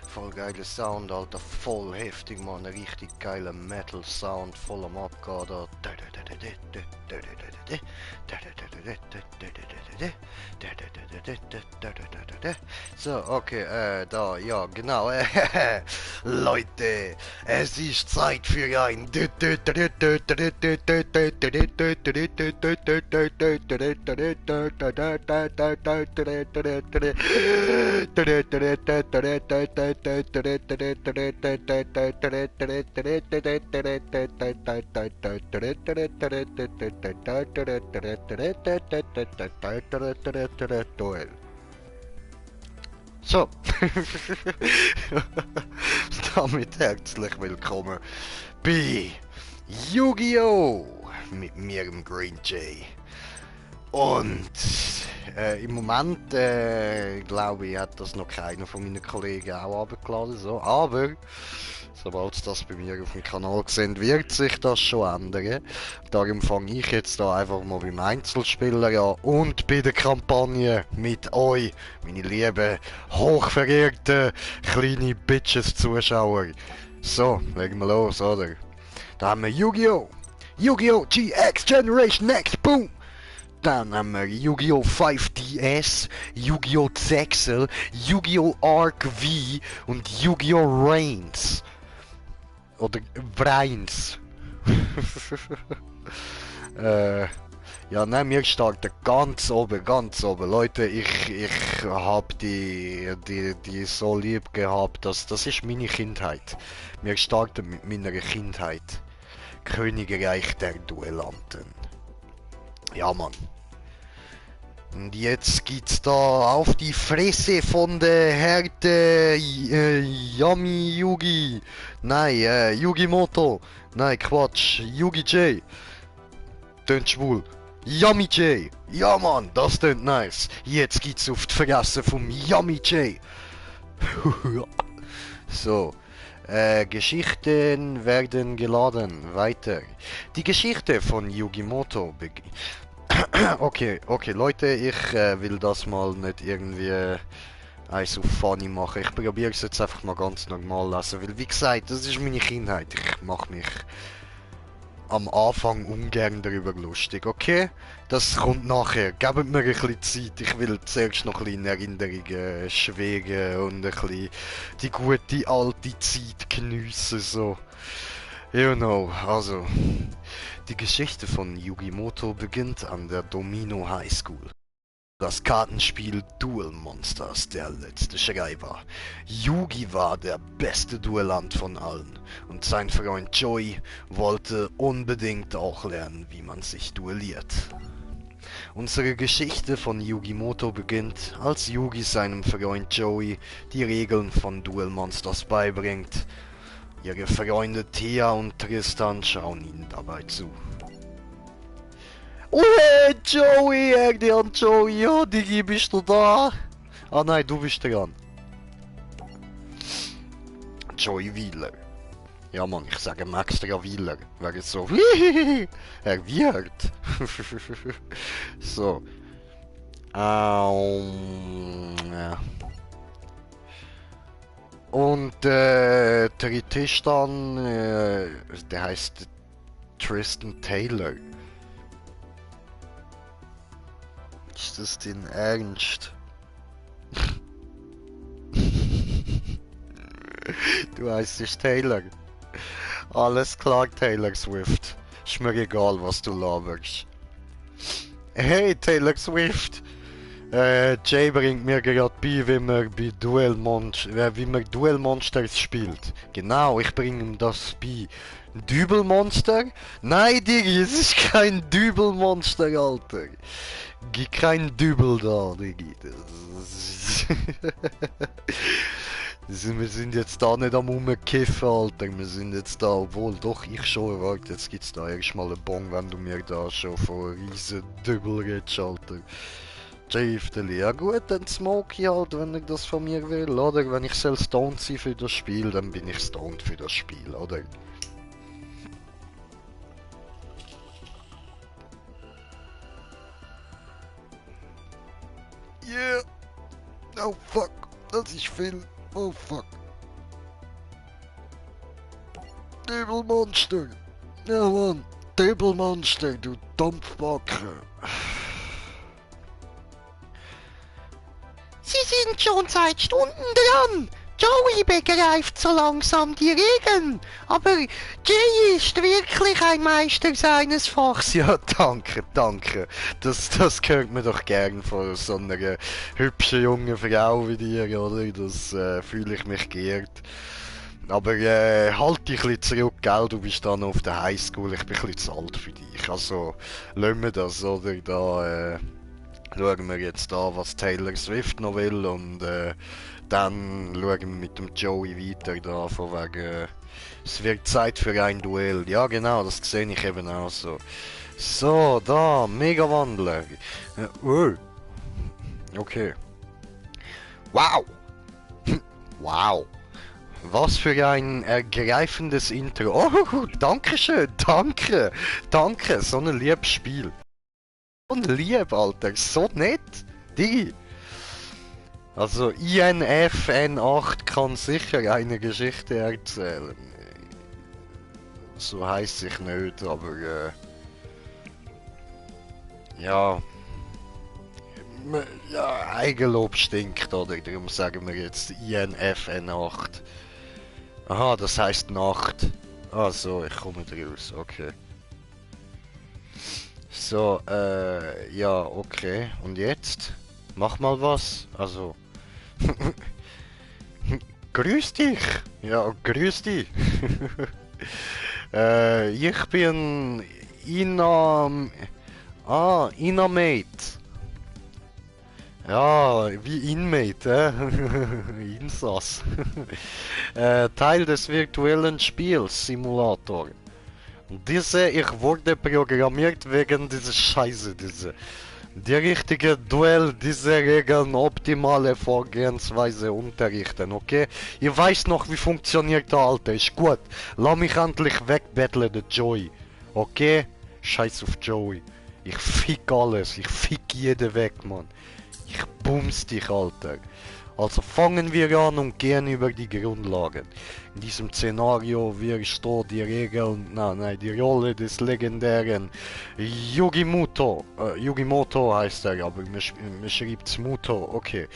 Voll geiler Sound, Alter, voll heftig, man, richtig geiler Metal Sound, voll am Abgehen da. So, okay, da, ja, genau, Leute, es ist Zeit für ein So, damit herzlich willkommen bei Yu-Gi-Oh! Mit mir, dem Green Jay. Und im Moment, glaube ich, hat das noch keiner von meinen Kollegen auch abgeladen. So. Aber sobald ihr das bei mir auf dem Kanal seht, wird sich das schon ändern. Darum fange ich jetzt da einfach mal beim Einzelspieler an und bei der Kampagne mit euch, meine lieben, hochverehrten, kleine Bitches-Zuschauer. So, legen wir los, oder? Da haben wir Yu-Gi-Oh! Yu-Gi-Oh! GX Generation Next, boom! Dann haben wir Yu-Gi-Oh! 5DS, Yu-Gi-Oh! Zexel, Yu-Gi-Oh! Arc V und Yu-Gi-Oh! Reigns. Oder Reigns. Ja, nein, wir starten ganz oben, Leute, ich hab die so lieb gehabt, das ist meine Kindheit. Wir starten mit meiner Kindheit. Königreich der Duellanten. Ja, Mann. Und jetzt geht's da auf die Fresse von der Härte Yami Yugi. Nein, Yugimoto. Nein, Quatsch. Yugi J. Tönt schwul. Yami J. Ja, Mann, das tönt nice. Jetzt geht's auf die Fresse vom Yami J. So. Geschichten werden geladen. Weiter. Die Geschichte von Yugimoto beginnt. Okay, Leute, ich will das mal nicht irgendwie so funny machen. Ich probiere es jetzt einfach mal ganz normal lassen, weil wie gesagt, das ist meine Kindheit. Ich mache mich am Anfang ungern darüber lustig, okay? Das kommt nachher. Gebt mir ein bisschen Zeit. Ich will zuerst noch ein bisschen in Erinnerungen schwelgen und ein bisschen die gute alte Zeit geniessen, so. You know, also... Die Geschichte von Yugimoto beginnt an der Domino High School. Das Kartenspiel Duel Monsters der letzte Schrei war. Yugi war der beste Duellant von allen und sein Freund Joey wollte unbedingt auch lernen, wie man sich duelliert. Unsere Geschichte von Yugimoto beginnt, als Yugi seinem Freund Joey die Regeln von Duel Monsters beibringt. Ihre Freunde Thea und Tristan schauen ihnen dabei zu. Oh hey, Joey, Joey, ja Digi, bist du da? Ah nein, du bist dran. Joey Wheeler. Ja Mann, ich sage ihm extra Wheeler, wäre jetzt so, er wird. So. Ja. Und Tristan, der heißt Tristan Taylor. Ist das denn ernst? Du heißt Taylor. Alles klar, Taylor Swift. Ist mir egal, was du laberst. Hey, Taylor Swift. Jay bringt mir gerade bei, wie man Duel Monsters spielt. Genau, ich bringe ihm das bei. Dübelmonster? Nein, Digi, es ist kein Dübelmonster, Alter. Gib kein Dübel da, Digi. Wir sind jetzt da nicht am Rumkiffen, Alter. Wir sind jetzt da, obwohl doch ich schon erwartet. Jetzt gibt's da erstmal einen Bong, wenn du mir da schon von einem riesen Dübel redest, Alter. Jifteli. Ja gut, dann Smokey halt, wenn er das von mir will, oder? Wenn ich soll stoned sein für das Spiel, dann bin ich stoned für das Spiel, oder? Yeah. Oh fuck. Das ist viel. Oh fuck. Nebelmonster. Ja Mann. Nebelmonster, du Dampfbacke. Sie sind schon seit Stunden dran. Joey begreift so langsam die Regeln. Aber Jay ist wirklich ein Meister seines Fachs. Ja, danke, danke. Das hört man doch gern von so einer hübschen jungen Frau wie dir, oder? Das fühle ich mich geehrt. Aber halt dich ein bisschen zurück, gell? Du bist dann auf der Highschool, ich bin ein bisschen zu alt für dich. Also, lassen wir das, oder? Da schauen wir jetzt da, was Taylor Swift noch will und dann schauen wir mit dem Joey weiter da, von wegen, es wird Zeit für ein Duell. Ja genau, das sehe ich eben auch so. So, da, Megawandler. Oh, okay. Wow! Wow! Was für ein ergreifendes Intro. Oh, danke schön, danke, danke, so ein liebes Spiel. So ein lieb, Alter, so nett. Digi. Also INF N8 kann sicher eine Geschichte erzählen. So heißt ich nicht, aber ja, ja, Eigenlob stinkt, oder? Darum sagen wir jetzt INF N8. Aha, das heißt Nacht. Ah so, ich komme draus, okay. So, ja, okay. Und jetzt? Mach mal was. Also. Grüß dich! Ja, grüß dich! Ich bin Inmate. Ja, wie Inmate, Insass. Teil des virtuellen Spiels, Simulator. Ich wurde programmiert wegen dieser Scheiße, die richtige Duell, diese Regeln, optimale Vorgehensweise unterrichten, okay? Ihr weiß noch, wie funktioniert der Alte, ist gut. Lass mich endlich wegbetteln, der Joey, okay? Scheiß auf Joey. Ich fick alles, ich fick jeden weg, Mann. Ich bums dich, Alter. Also fangen wir an und gehen über die Grundlagen. In diesem Szenario wirst du die Regeln, nein, die Rolle des legendären Yugimoto heißt er, aber mir schreibt's Muto, okay,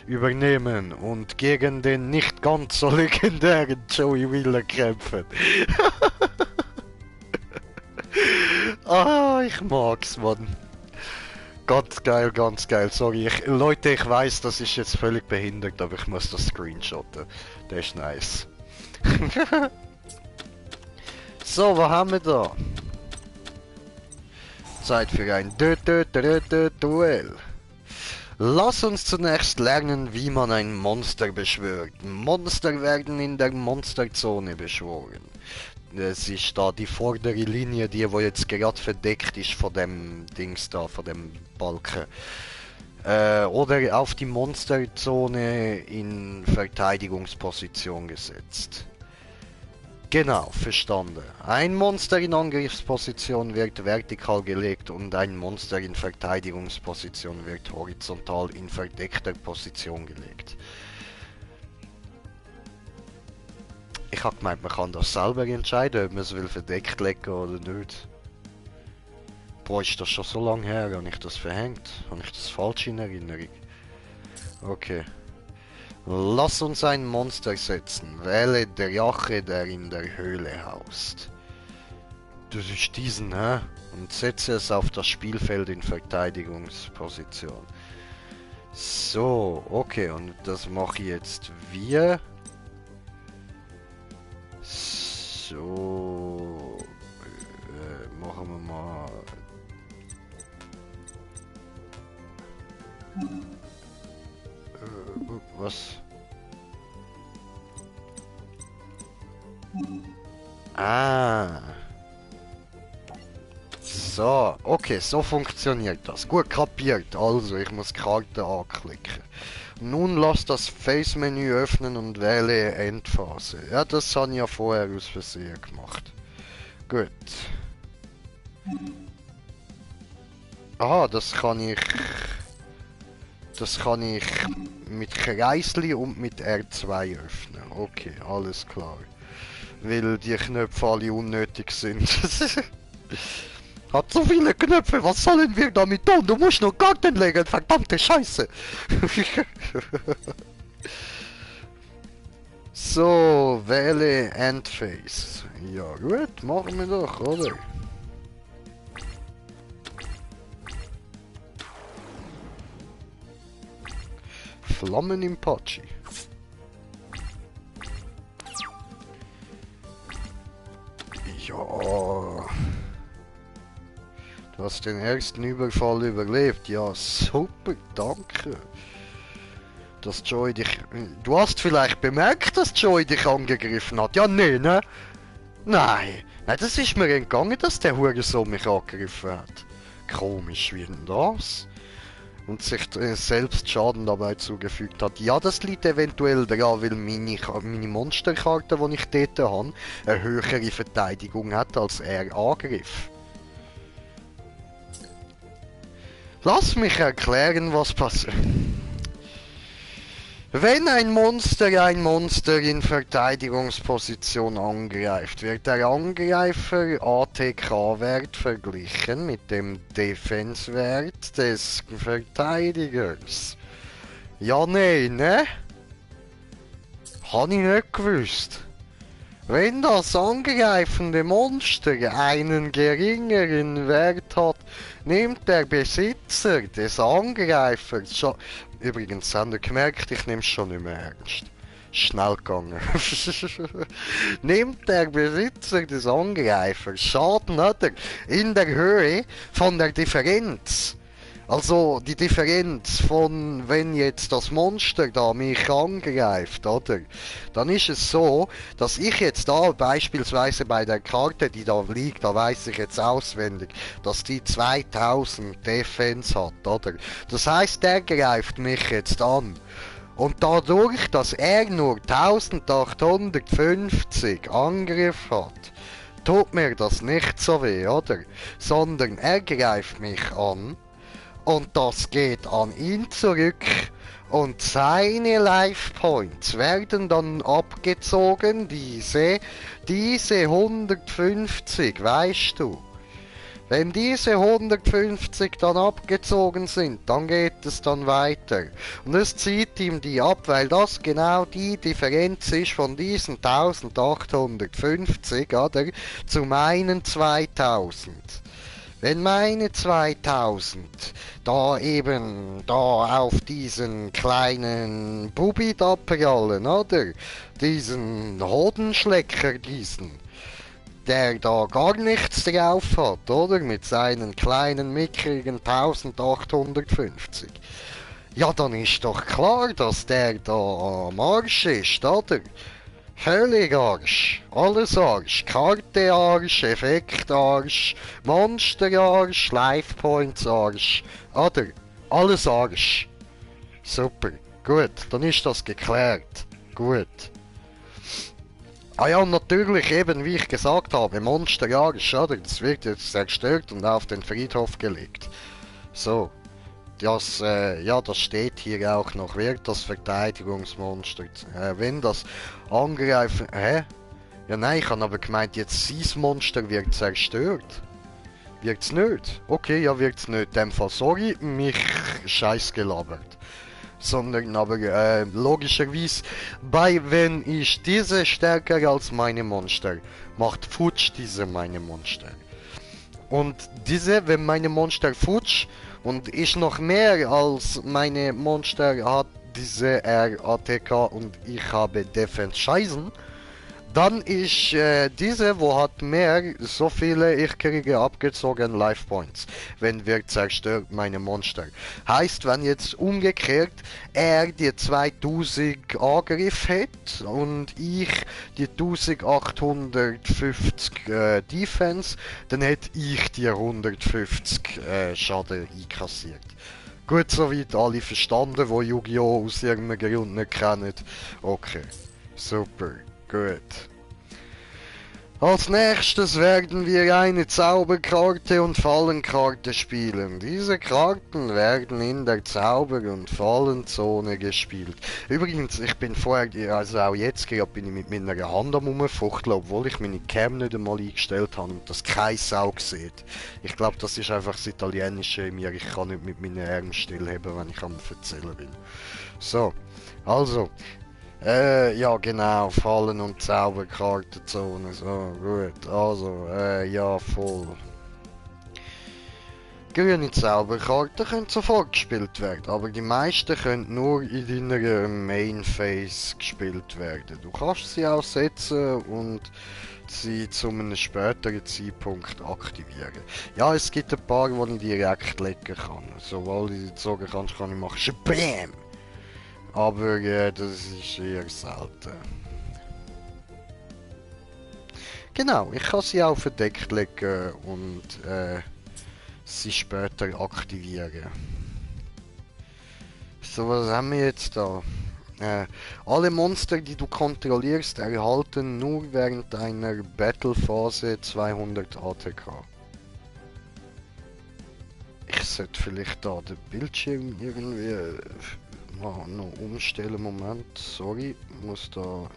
übernehmen und gegen den nicht ganz so legendären Joey Wheeler kämpfen. Ah, ich mag's, Mann. Ganz geil, sorry. Leute, ich weiß, das ist jetzt völlig behindert, aber ich muss das screenshotten. Das ist nice. So, was haben wir da? Zeit für ein Duell. Lass uns zunächst lernen, wie man ein Monster beschwört. Monster werden in der Monsterzone beschworen. Es ist da die vordere Linie, die wo jetzt gerade verdeckt ist von dem Dings da, von dem Balken. Oder auf die Monsterzone in Verteidigungsposition gesetzt. Genau, verstanden. Ein Monster in Angriffsposition wird vertikal gelegt und ein Monster in Verteidigungsposition wird horizontal in verdeckter Position gelegt. Ich habe gemeint, man kann das selber entscheiden, ob man es will verdeckt legen oder nicht. Boah, ist das schon so lange her, habe ich das verhängt? Habe ich das falsch in Erinnerung? Okay. Lass uns ein Monster setzen. Wähle Drache, der in der Höhle haust. Das ist diesen, hä? Und setze es auf das Spielfeld in Verteidigungsposition. So, okay, und das mache ich jetzt wir. So, machen wir mal. Was? Ah. So, okay, so funktioniert das. Gut kapiert. Also, ich muss Karte anklicken. Nun lass das Face-Menü öffnen und wähle Endphase. Ja, das habe ich ja vorher aus Versehen gemacht. Gut. Ah, das kann ich... Das kann ich mit Kreisli und mit R2 öffnen. Okay, alles klar. Weil die Knöpfe alle unnötig sind. Hat so viele Knöpfe, was sollen wir damit tun? Du musst nur Karten legen, verdammte Scheiße. So, wähle Endphase. Ja gut, machen wir doch, oder? Flammen im Patschi. Ja. Du hast den ersten Überfall überlebt. Ja, super, danke. Dass Joy dich... Du hast vielleicht bemerkt, dass Joy dich angegriffen hat. Ja, nee, ne? Nein. Nein, das ist mir entgangen, dass der Hurensohn mich angegriffen hat. Komisch, wie denn das? Und sich selbst Schaden dabei zugefügt hat. Ja, das liegt eventuell daran, weil meine Monsterkarte, die ich dort habe, eine höhere Verteidigung hat als er Angriff. Lass mich erklären, was passiert. Wenn ein Monster in Verteidigungsposition angreift, wird der Angreifer ATK-Wert verglichen mit dem Defense-Wert des Verteidigers. Ja, nee, ne? Hab ich nicht gewusst. Wenn das angreifende Monster einen geringeren Wert hat, nimmt der Besitzer des Angreifers schon... Übrigens, habt ihr gemerkt, ich nehme es schon nicht mehr ernst. Schnell gegangen. Nimmt der Besitzer des Angreifers Schaden, oder? In der Höhe von der Differenz. Also die Differenz von, wenn jetzt das Monster da mich angreift, oder? Dann ist es so, dass ich jetzt da beispielsweise bei der Karte, die da liegt, da weiß ich jetzt auswendig, dass die 2000 Defense hat, oder? Das heißt, der greift mich jetzt an. Und dadurch, dass er nur 1850 Angriff hat, tut mir das nicht so weh, oder? Sondern er greift mich an. Und das geht an ihn zurück und seine Life Points werden dann abgezogen, diese 150, weißt du. Wenn diese 150 dann abgezogen sind, dann geht es dann weiter. Und es zieht ihm die ab, weil das genau die Differenz ist von diesen 1850, oder, zu meinen 2000. Wenn meine 2000 da eben da auf diesen kleinen Bubi da prallen, oder? Diesen Hodenschlecker, der da gar nichts drauf hat, oder? Mit seinen kleinen mickrigen 1850. Ja, dann ist doch klar, dass der da am Arsch ist, oder? Völlig Arsch, alles Arsch, Karte Arsch, Effekt Arsch, Monster Arsch, Life Points Arsch, oder? Alles Arsch. Super, gut, dann ist das geklärt. Gut. Ah ja, natürlich eben, wie ich gesagt habe, Monster Arsch, oder? Das wird jetzt zerstört und auf den Friedhof gelegt. So. Das, ja, das steht hier auch noch, wird das Verteidigungsmonster, wenn das Angreifen, Ja nein, ich habe aber gemeint, jetzt sein Monster wird zerstört. Wird's nicht? Okay, ja, wird's nicht. In dem Fall, sorry, mich scheiß gelabert. Sondern aber, logischerweise, wenn ich diese stärker als meine Monster, macht futsch diese meine Monster. Und diese, wenn meine Monster futsch, und ich noch mehr als meine Monster hat diese RATK und ich habe Defense Scheißen, dann ist diese, wo hat mehr, so viele, ich kriege abgezogen Life Points, wenn wir zerstört meine Monster. Heißt, wenn jetzt umgekehrt er die 2000 Angriff hat und ich die 1850 Defense, dann hätte ich die 150 Schaden einkassiert. Gut, soweit alle verstanden, wo Yu-Gi-Oh! Aus irgendeinem Grund nicht kennen. Okay, super. Gut. Als nächstes werden wir eine Zauberkarte und Fallenkarte spielen. Diese Karten werden in der Zauber- und Fallenzone gespielt. Übrigens, ich bin vorher, also auch jetzt gerade bin ich mit meiner Hand am rumfuchteln, obwohl ich meine Cam nicht einmal eingestellt habe und das keine Sau sieht. Ich glaube, das ist einfach das Italienische in mir. Ich kann nicht mit meinen Armen stillheben, wenn ich am Erzählen bin. So, also, ja genau, Fallen- und Zauberkartenzone, so, gut, also, ja, voll. Grüne Zauberkarten können sofort gespielt werden, aber die meisten können nur in deiner Main Phase gespielt werden. Du kannst sie auch setzen und sie zu einem späteren Zeitpunkt aktivieren. Ja, es gibt ein paar, die ich direkt legen kann. Sobald ich sie sagen kann ich machen Shabam! Aber das ist eher selten. Genau, ich kann sie auch verdeckt legen und sie später aktivieren. So, was haben wir jetzt da? Alle Monster, die du kontrollierst, erhalten nur während deiner Battlephase 200 ATK. Ich sollte vielleicht da den Bildschirm irgendwie mal noch umstellen. Moment, sorry, muss da.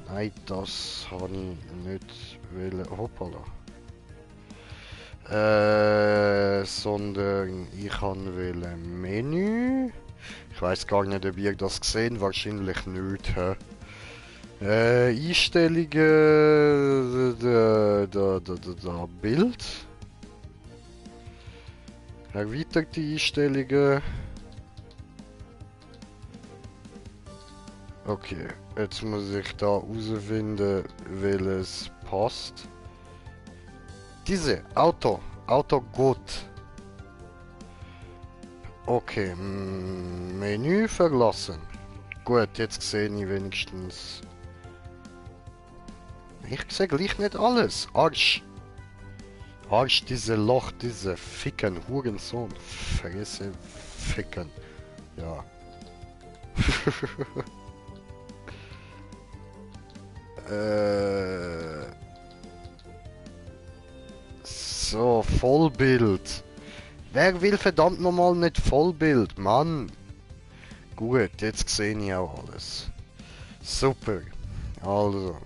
Nein, das habe ich nicht wollen. Hoppala. Sondern ich wollte Menü. Ich weiß gar nicht, ob ihr das gesehen, wahrscheinlich nicht. Hä? Einstellungen, da Bild. Erweiterte Einstellungen. Okay, jetzt muss ich da herausfinden, welches passt. Diese, Auto gut. Okay, Menü verlassen. Gut, jetzt sehe ich wenigstens. Ich sehe gleich nicht alles. Arsch. Arsch, diese Loch, diese Ficken, Hurensohn. Fresse, Ficken. Ja. So, Vollbild. Wer will verdammt nochmal nicht Vollbild, Mann? Gut, jetzt sehe ich auch alles. Super. Also.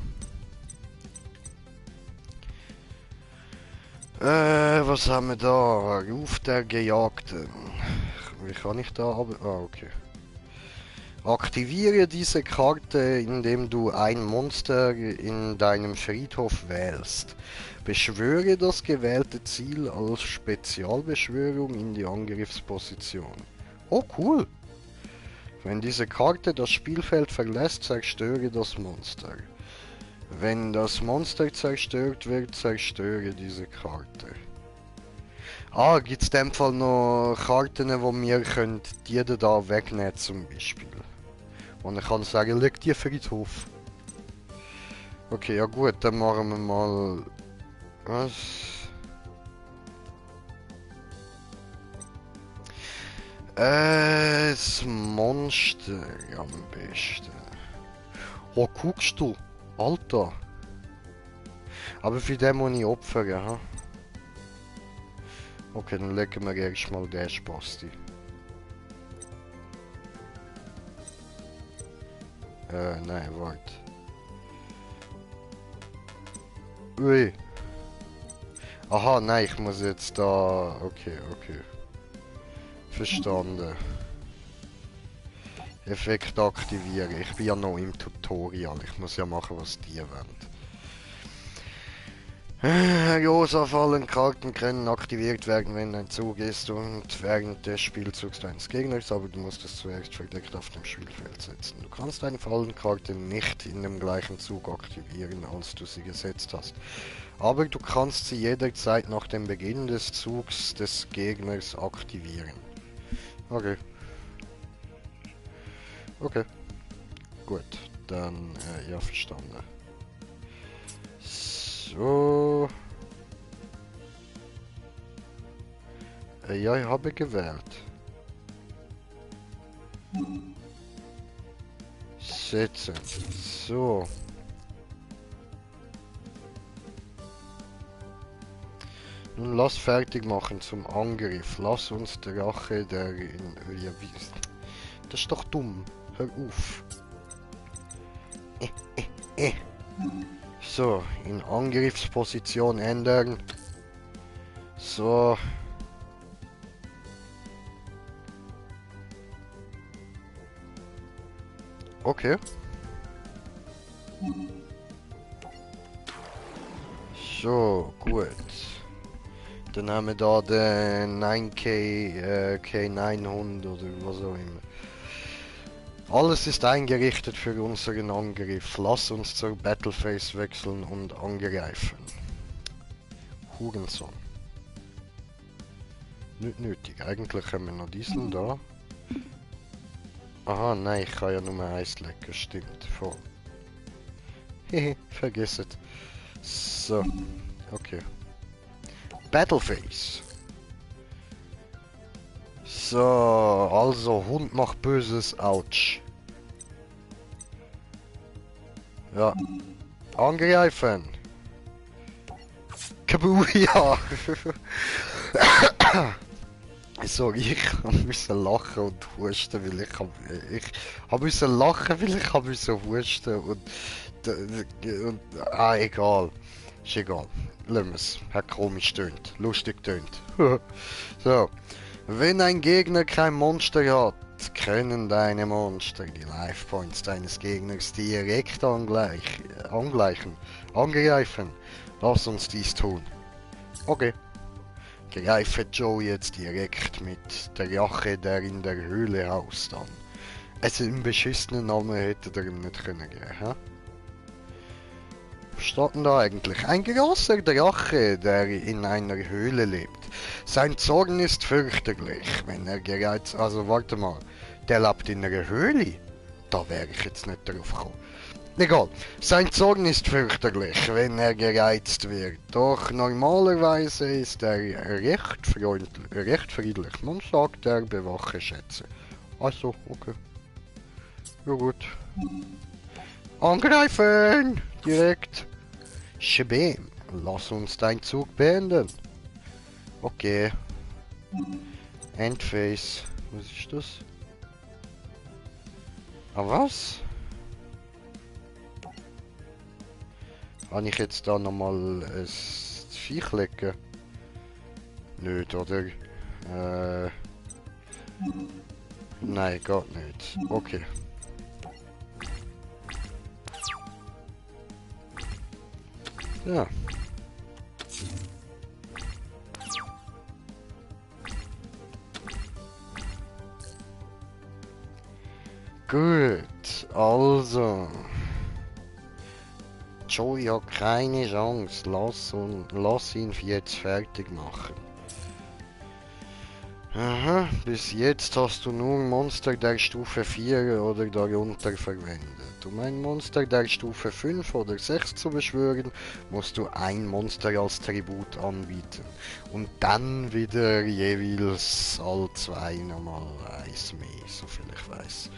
Was haben wir da? Ruf der Gejagten. Wie kann ich da aber... Ah, okay. Aktiviere diese Karte, indem du ein Monster in deinem Friedhof wählst. Beschwöre das gewählte Ziel als Spezialbeschwörung in die Angriffsposition. Oh, cool! Wenn diese Karte das Spielfeld verlässt, zerstöre das Monster. Wenn das Monster zerstört wird, zerstöre diese Karte. Ah, gibt es in dem Fall noch Karten, wo wir die da wegnehmen zum Beispiel. Und ich kann sagen, leg die Friedhof. Okay, ja gut, dann machen wir mal... Was? Das Monster am besten. Oh, guckst du? Alter. Aber für den muss ich opfern, ha? Okay, dann legen wir erstmal den Spasti. Nein, warte. Ui. Aha, nein, ich muss jetzt da... Okay, okay. Verstanden. Effekt aktivieren. Ich bin ja noch im Tutorial. Ich muss ja machen, was die wollen. Rosa Fallenkarten können aktiviert werden, wenn ein Zug ist und während des Spielzugs deines Gegners, aber du musst es zuerst verdeckt auf dem Spielfeld setzen. Du kannst eine Fallenkarte nicht in dem gleichen Zug aktivieren, als du sie gesetzt hast. Aber du kannst sie jederzeit nach dem Beginn des Zugs des Gegners aktivieren. Okay. Okay. Gut. Dann, ja, verstanden. So. Ja, ich habe gewählt. Setzen. So. Nun lass fertig machen zum Angriff. Lass uns der Rache der... Ja, wie... Das ist doch dumm. Hör auf. Äh. So, in Angriffsposition ändern. So. Okay. So, gut. Dann haben wir da den 9K, K900 oder was auch immer. Alles ist eingerichtet für unseren Angriff. Lass uns zur Battleface wechseln und angreifen. Hurensohn. Nicht nötig. Eigentlich haben wir noch Diesel da. Aha, nein, ich kann ja nur Eis lecken. Stimmt, voll. Hehe, vergiss es. So, okay. Battleface. So, also Hund macht Böses, ouch. Ja. Angreifen. Kabuja. Sorry, ich musste lachen und husten, weil ich musste lachen, weil ich musste husten und egal. Ist egal. Lassen wir's. Hat komisch tönt. Lustig tönt. So. Wenn ein Gegner kein Monster hat, können deine Monster die Life Points deines Gegners direkt angreifen. Lass uns dies tun. Okay. Greife Joe jetzt direkt mit der Rache, der in der Höhle haust an. Also einen beschissenen Namen hätte er ihm nicht können geben, hä? Was steht denn da eigentlich? Ein großer Drache, der in einer Höhle lebt. Sein Zorn ist fürchterlich, wenn er gereizt... Also warte mal, der lebt in einer Höhle? Da wäre ich jetzt nicht drauf gekommen. Egal, sein Zorn ist fürchterlich, wenn er gereizt wird. Doch normalerweise ist er recht friedlich. Man sagt, er bewache Schätze. Also, okay. Ja gut. Angreifen! Direkt. Schebem. Lass uns deinen Zug beenden. Okay. Endphase. Was ist das? Ah, was? Kann ich jetzt da nochmal ein Viech legen? Nicht, oder? Nein, geht nicht. Okay. Ja. Gut, also. Joey hat keine Chance. Lass ihn jetzt fertig machen. Aha, bis jetzt hast du nur Monster der Stufe 4 oder darunter verwendet. Um ein Monster der Stufe 5 oder 6 zu beschwören, musst du ein Monster als Tribut anbieten. Und dann wieder jeweils all 2 nochmal eins mehr, soviel ich weiß.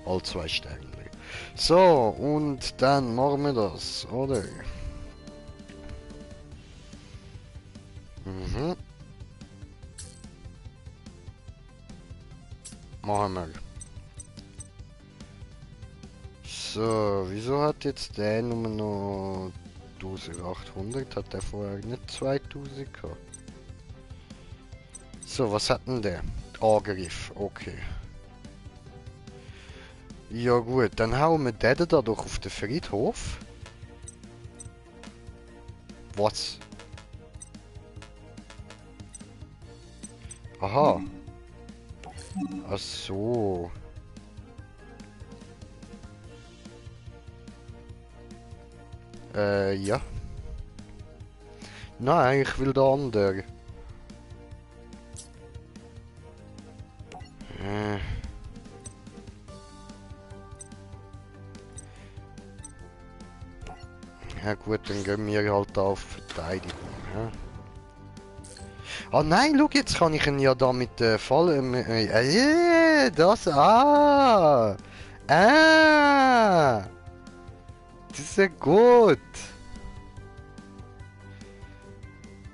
All 2 Sterne. So, und dann machen wir das, oder? Mhm. Machen wir. So, wieso hat jetzt der Nummer noch 1800? Hat der vorher nicht 2000 gehabt? So, was hat denn der? Angriff, okay. Ja gut, dann hauen wir den da doch auf den Friedhof. Was? Aha. Ach so. Ja. Nein, ich will der andere. Ja gut, dann gehen wir halt auf Verteidigung. Ja. Ah nein, schau, jetzt kann ich ihn ja da mit Fallen... das... Ah! Ah! Das ist ja gut!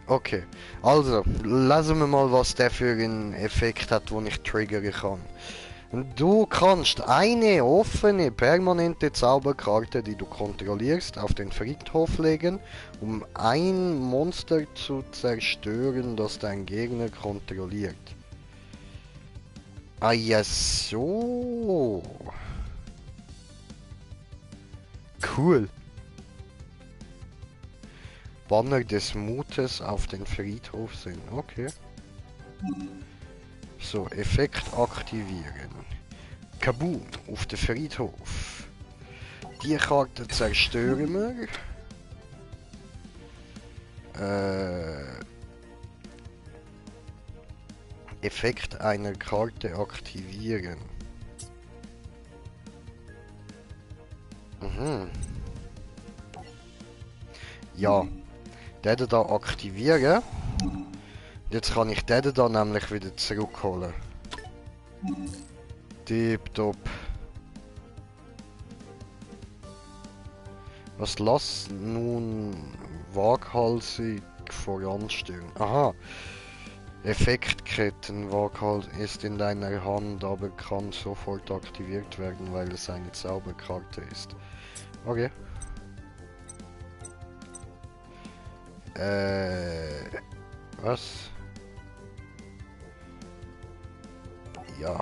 Okay, also, lassen wir mal, was der für einen Effekt hat, den ich triggern kann. Du kannst eine offene, permanente Zauberkarte, die du kontrollierst, auf den Friedhof legen, um ein Monster zu zerstören, das dein Gegner kontrolliert. Ah ja, so. Cool. Banner des Mutes auf den Friedhof sind. Okay. So, Effekt aktivieren. Kaboom, auf den Friedhof. Die Karte zerstören wir. Effekt einer Karte aktivieren. Mhm. Ja, den da aktivieren. Jetzt kann ich den da nämlich wieder zurückholen. Tipptopp. Was lass nun waghalsig voranstellen? Aha. Effektketten Waghals ist in deiner Hand, aber kann sofort aktiviert werden, weil es eine Zauberkarte ist. Okay. Was? Ja.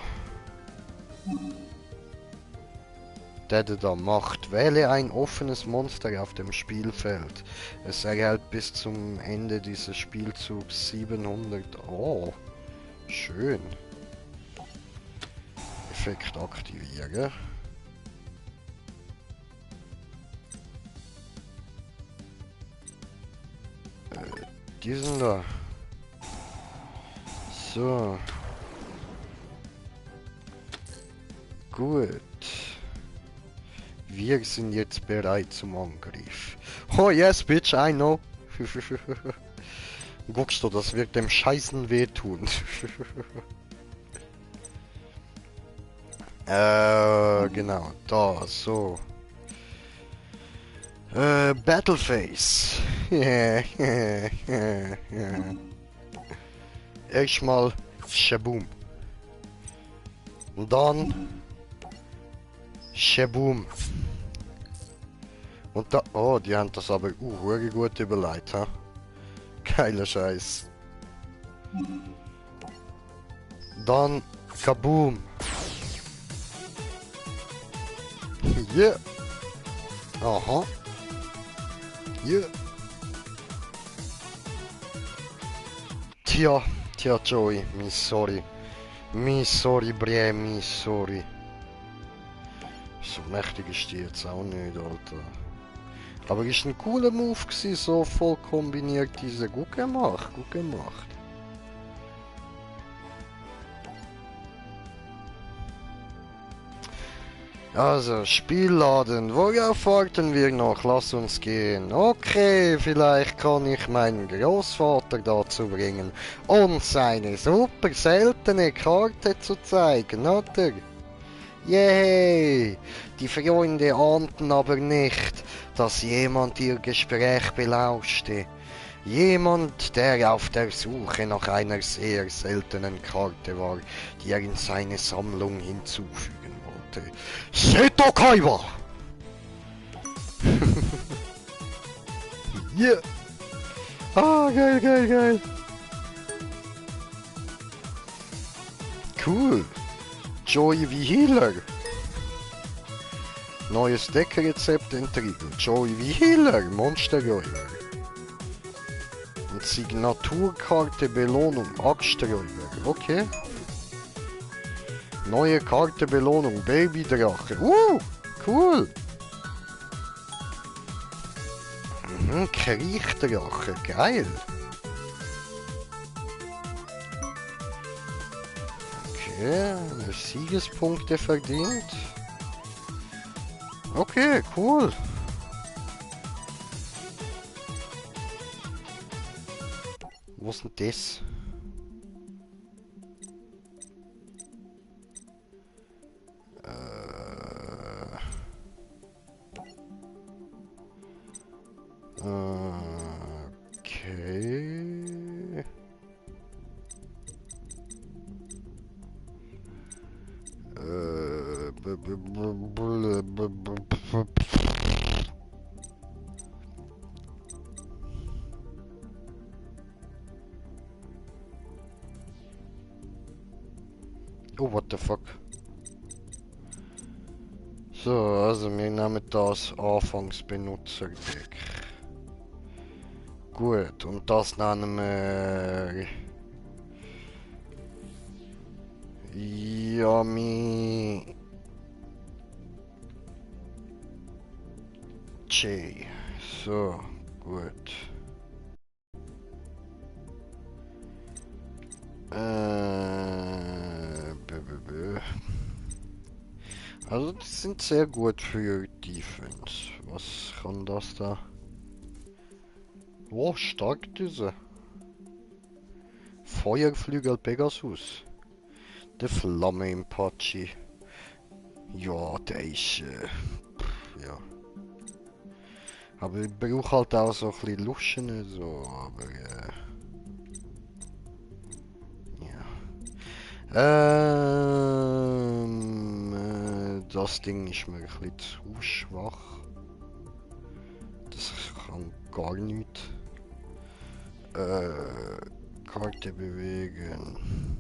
Der da macht. Wähle ein offenes Monster auf dem Spielfeld. Es erhält bis zum Ende dieses Spielzugs 700. Oh, schön. Effekt aktivieren. Diesen da. So. Gut. Wir sind jetzt bereit zum Angriff. Oh yes, bitch, I know. Guckst du, das wird dem Scheißen wehtun. Genau, da, so. Battleface. Erstmal Shaboom. Und dann Shaboom. Und da, oh, die haben das aber gut überlegt, ha? Geiler Scheiß. Dann Kaboom. Yeah. Aha. Yeah. Tja, Joey, mi sorry. Mi sorry, bre, mi sorry. So mächtig ist die jetzt auch nicht, Alter. Aber ist ein cooler Move gewesen, so voll kombiniert diese. Gut gemacht, gut gemacht. Also, Spielladen, worauf warten wir noch? Lass uns gehen. Okay, vielleicht kann ich meinen Großvater dazu bringen, uns seine super seltene Karte zu zeigen, oder? Yay! Die Freunde ahnten aber nicht, dass jemand ihr Gespräch belauschte. Jemand, der auf der Suche nach einer sehr seltenen Karte war, die er in seine Sammlung hinzufügen wollte. Seto Kaiwa! Yeah! Ah, geil, geil, geil! Cool! Joey wie Healer! Neues Deckrezept entriegelt. Joey wie Healer, Monsterräuber. Und Signaturkarte Belohnung, Axträuber. Okay. Neue Karte Belohnung, Babydrache. Cool. Kriechdrache, geil. Okay, Siegespunkte verdient. Okay, cool. Wo ist denn das? Okay. Oh, what the fuck. So, also wir nehmen das Anfangsbenutzerdeck. Gut, und das nennen wir... Yummy... J. So, gut. Also die sind sehr gut für Defense. Was kann das da? Oh, stark diese. Feuerflügel Pegasus. Der Flamme im Patschi. Ja, der ist... ja. Aber ich brauche halt auch so ein bisschen Luschen, so, aber... das Ding ist mir ein bisschen zu schwach. Das kann gar nicht. Karte bewegen.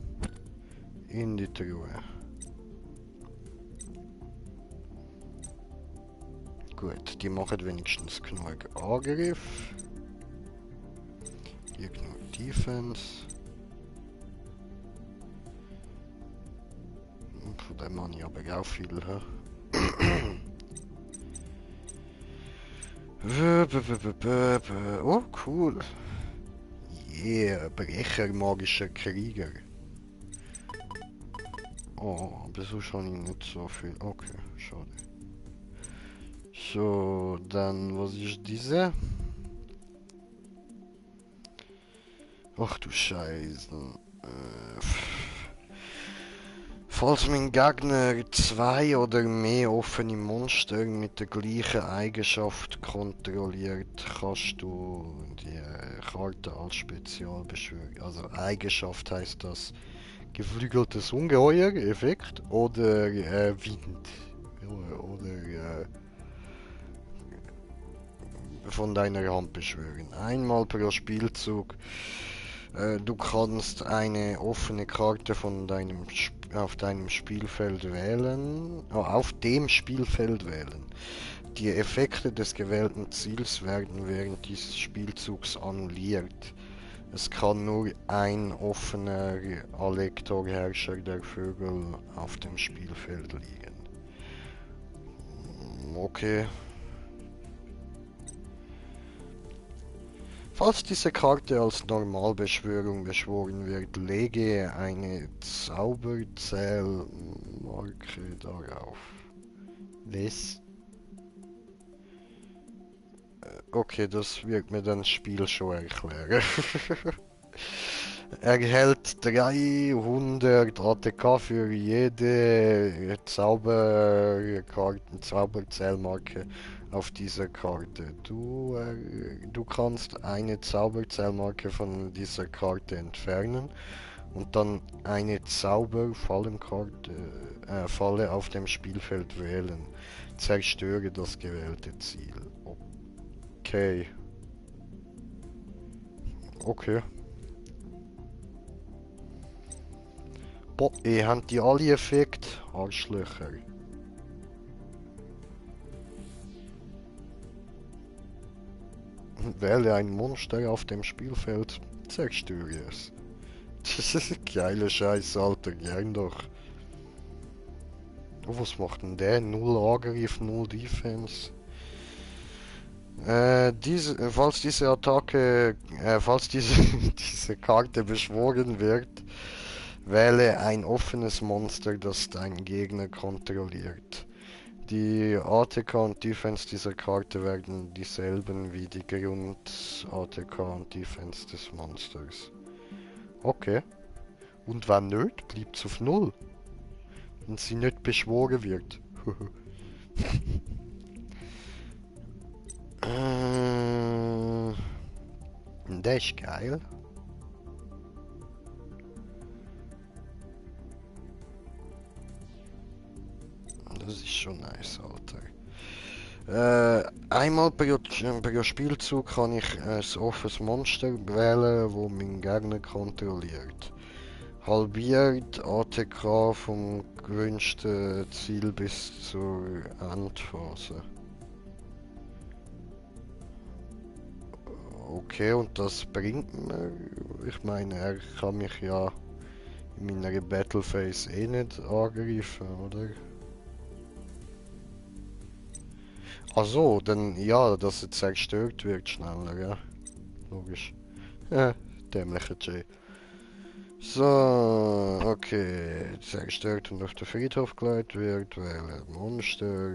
In die Truhe. Gut, die machen wenigstens genug Angriff. Hier genug Defense. Von dem habe ich aber auch viel. Oh, cool. Yeah, Brecher magischer Krieger. Oh, aber so schon nicht so viel. Okay, schade. So, dann, was ist diese? Ach du Scheiße. Falls mein Gegner zwei oder mehr offene Monster mit der gleichen Eigenschaft kontrolliert, kannst du die Karte als Spezial beschwören. Also Eigenschaft heißt das geflügeltes Ungeheuer, Effekt, oder Wind. Oder von deiner Hand beschwören. Einmal pro Spielzug. Du kannst eine offene Karte von auf deinem Spielfeld wählen, auf dem Spielfeld wählen. Die Effekte des gewählten Ziels werden während dieses Spielzugs annulliert. Es kann nur ein offener Alektor-Herrscher der Vögel auf dem Spielfeld liegen. Okay. Falls diese Karte als Normalbeschwörung beschworen wird, lege eine Zauberzählmarke darauf. Was? Okay, das wird mir dann das Spiel schon erklären. Erhält 300 ATK für jede Zauberzählmarke auf dieser Karte. Du kannst eine Zauberzählmarke von dieser Karte entfernen und dann eine Falle auf dem Spielfeld wählen. Zerstöre das gewählte Ziel. Okay. Okay. Boah, ihr habt die alle Effekte? Arschlöcher. Wähle ein Monster auf dem Spielfeld, zerstöre es. Das ist ein geiler Scheiß, Alter, gern doch. Oh, was macht denn der? Null Angriff, null Defense. Falls diese Attacke, falls diese Karte beschworen wird, wähle ein offenes Monster, das dein Gegner kontrolliert. Die ATK und Defense dieser Karte werden dieselben wie die Grund-ATK und Defense des Monsters. Okay. Und wenn nicht, bleibt es auf Null. Wenn sie nicht beschworen wird. Das ist geil. Das ist schon nice, Alter. Einmal pro Spielzug kann ich ein offenes Monster wählen, wo mein Gegner kontrolliert. Halbiert ATK vom gewünschten Ziel bis zur Endphase. Okay, und das bringt mir... Ich meine, er kann mich ja in meiner Battlephase eh nicht angreifen, oder? Ach so, dann ja, dass er zerstört wird schneller, ja. Logisch. Dämlicher Jay. So, okay. Zerstört und auf den Friedhof geleitet wird, wähle Monster.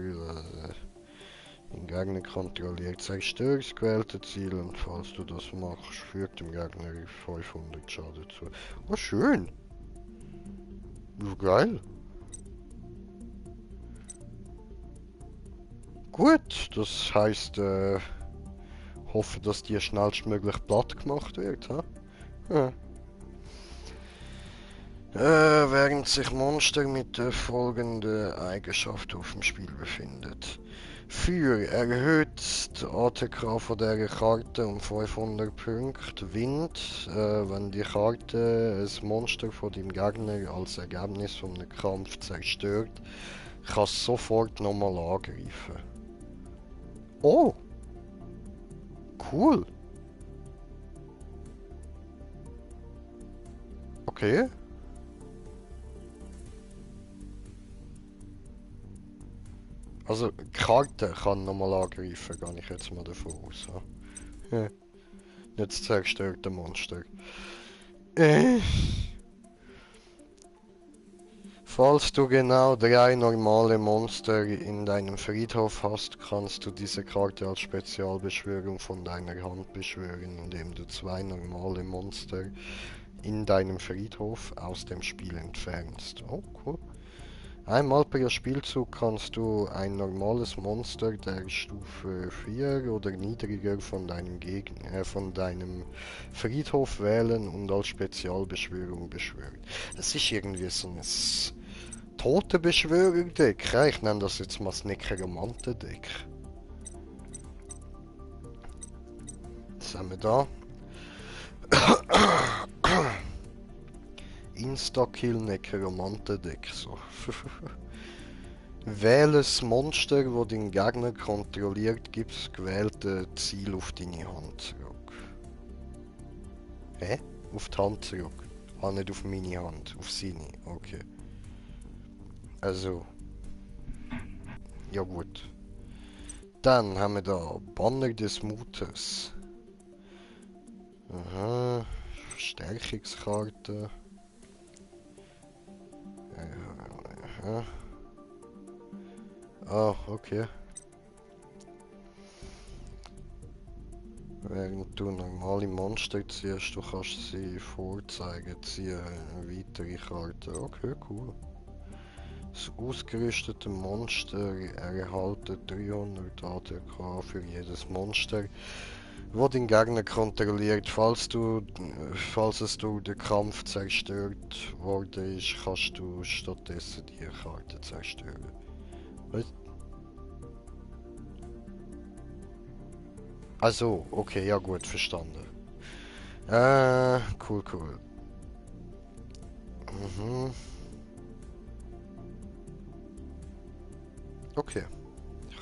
Den Gegner kontrolliert zerstört das gewählte Ziel und falls du das machst, fügt dem Gegner 500 Schaden zu. Oh, schön. So geil. Gut, das heißt, hoffe, dass die schnellstmöglich platt gemacht wird, ha? Ja. Während sich Monster mit der folgenden Eigenschaft auf dem Spiel befindet. Für erhöht die ATK von dieser Karte um 500 Punkte. Wind, wenn die Karte ein Monster von deinem Gegner als Ergebnis von einem Kampf zerstört, kannst du sofort nochmal angreifen. Oh! Cool! Okay. Also, die Karte kann nochmal angreifen, gehe ich jetzt mal davon aus. Ja. Nicht das zerstörte Monster. Falls du genau 3 normale Monster in deinem Friedhof hast, kannst du diese Karte als Spezialbeschwörung von deiner Hand beschwören, indem du 2 normale Monster in deinem Friedhof aus dem Spiel entfernst. Oh, cool. Einmal pro Spielzug kannst du ein normales Monster der Stufe 4 oder niedriger von von deinem Friedhof wählen und als Spezialbeschwörung beschwören. Es ist irgendwie so ein tote Beschwörer-Deck. Ja, ich nenne das jetzt mal das Necromante-Deck. Was haben wir da? Insta-Kill Necromante-Deck. So. Wähle das Monster, das dein Gegner kontrolliert, gib das gewählte Ziel auf deine Hand zurück. Hä? Auf die Hand zurück. Ah, nicht auf meine Hand, auf seine. Okay. Also. Ja gut. Dann haben wir da Banner des Mutes. Aha. Verstärkungskarte. Aha. Ah, okay. Während du normale Monster ziehst, du kannst sie vorzeigen, ziehe eine weitere Karte. Okay, cool. Das ausgerüstete Monster erhält 300 ATK für jedes Monster, wo den Gegner kontrolliert. Falls es durch den Kampf zerstört worden ist, kannst du stattdessen die Karte zerstören. Was? Also, okay, ja gut, verstanden. Cool, cool. Mhm. Okay.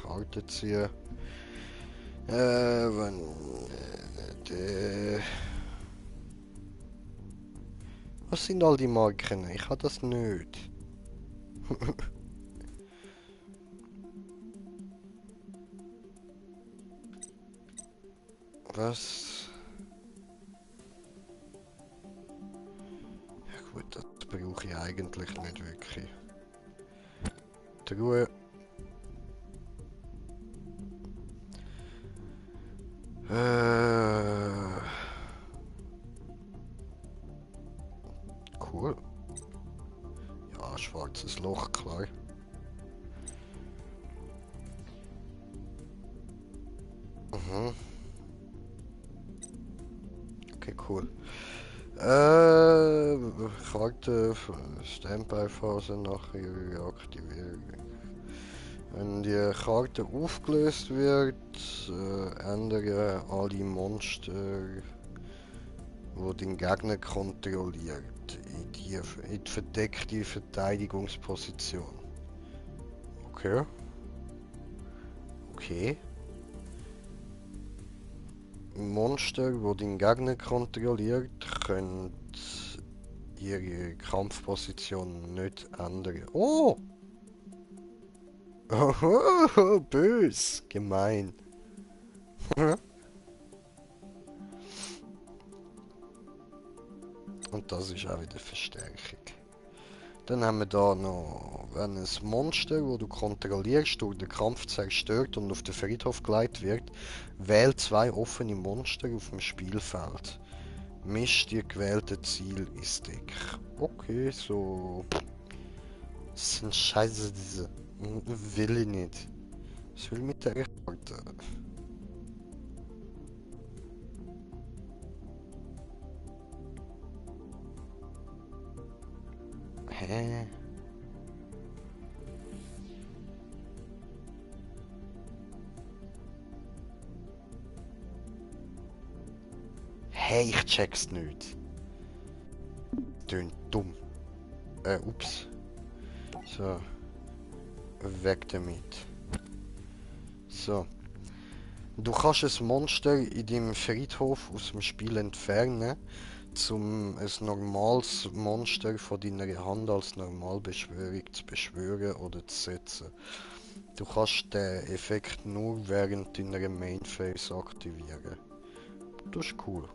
Karte ziehen. Wenn... Was sind all die Marken? Ich habe das nicht. Was? Ja gut, das brauche ich eigentlich nicht wirklich. Truhe. Cool. Ja, schwarzes Loch, klar. Mhm. Okay, cool. Karte Standby-Phase nach ihrer Aktivierung. Wenn die Karte aufgelöst wird, ändere alle Monster wo den Gegner kontrolliert. In die verdeckte Verteidigungsposition. Okay. Okay. Monster, wo den Gegner kontrolliert, können ihre Kampfposition nicht ändern. Oh! Oh, bös, gemein. Und das ist auch wieder Verstärkung. Dann haben wir da noch, wenn ein Monster, das du kontrollierst, durch den Kampf zerstört und auf den Friedhof geleitet wird, wähl 2 offene Monster auf dem Spielfeld. Misch die gewählte Ziel ins Deck. Okay, so... Das sind scheiße diese... Will ich nicht. Was will ich mit der Karte? Hä? Hey, ich check's nicht. Tönt dumm. Ups. So. Weg damit. So. Du kannst ein Monster in deinem Friedhof aus dem Spiel entfernen, um ein normales Monster von deiner Hand als Normalbeschwörung zu beschwören oder zu setzen. Du kannst den Effekt nur während deiner Main Phase aktivieren. Das ist cool.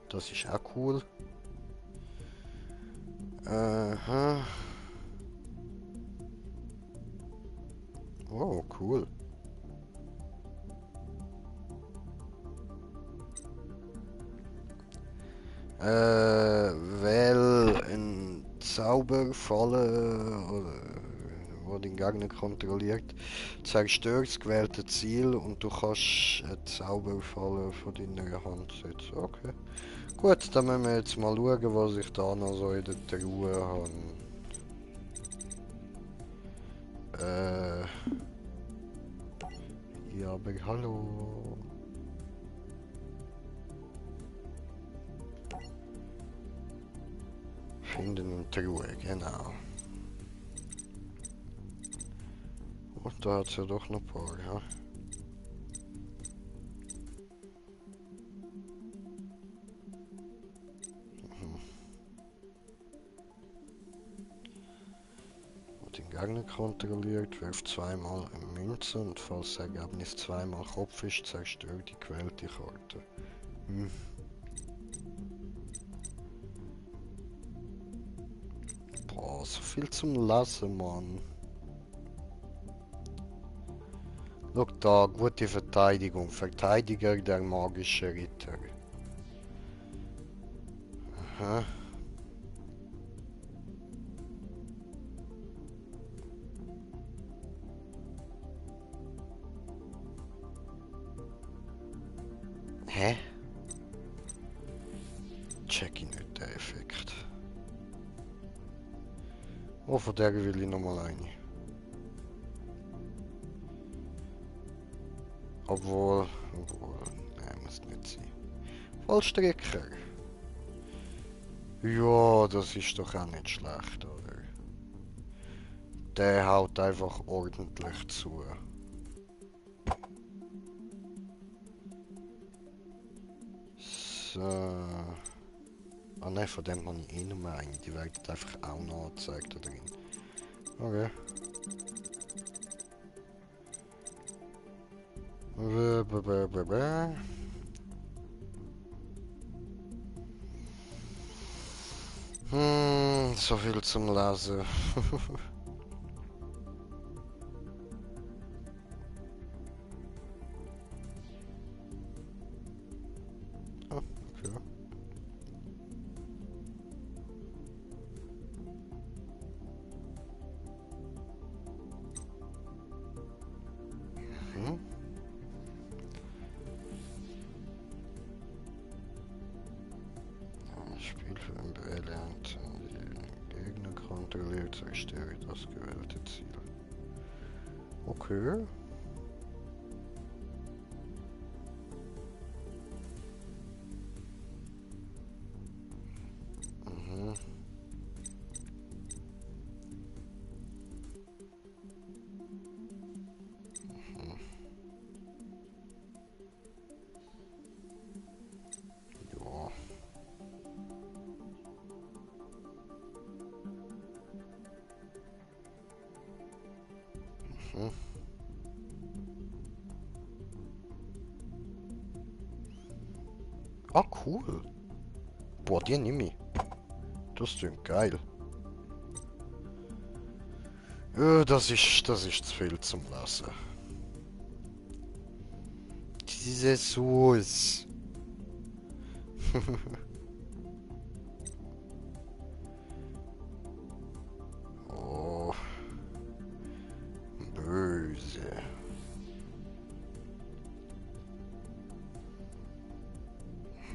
Das ist auch cool. Aha. Oh, cool. Weil ein Zauberfalle oder wo den Gegner kontrolliert, zerstört das gewählte Ziel und du kannst eine Zauberfalle von deiner Hand setzen. Okay. Gut, dann müssen wir jetzt mal schauen, was ich da noch so in der Truhe habe. Ja, aber hallo. Finden und Truhe, genau. Und da hat es ja doch noch ein paar, ja. Den Gegner kontrolliert, wirft 2-mal eine Münze und falls das Ergebnis 2-mal Kopf ist, zerstört die gewählte Karte. Boah, so viel zum Lesen, Mann. Schau da, gute Verteidigung. Verteidiger der magische Ritter. Aha. Hä? Check ich nicht, der Effekt. Oh, von der will ich nochmal eine. Obwohl, nein, muss nicht sein. Vollstrecker. Ja, das ist doch auch nicht schlecht, oder? Der haut einfach ordentlich zu. So. Ah ne, von dem habe ich eh noch mal eine. Die wird einfach auch noch angezeigt da drin. Okay. So viel zum Lesen. Ah, okay. Mhm. Spiel für ein Beerlernt. Gegner kontrolliert, zerstöre das gewählte Ziel. Okay. Mhm. Ja. Mhm. Ah, cool. Boah, die nehme ich. Das klingt geil. Das ist zu viel zum Lassen. Diese Sauce. Oh, böse.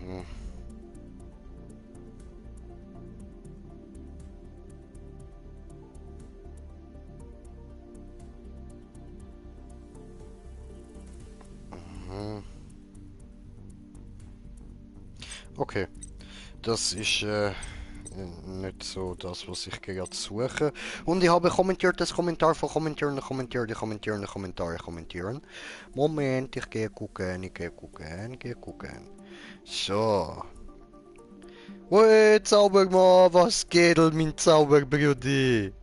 Hm. Mhm. Okay, das ist nicht so das, was ich gerade suche. Und ich habe kommentiert das Kommentar von kommentieren. Moment, ich gehe gucken. So. Ui, Zaubermann, was geht, mein Zauberbrudi?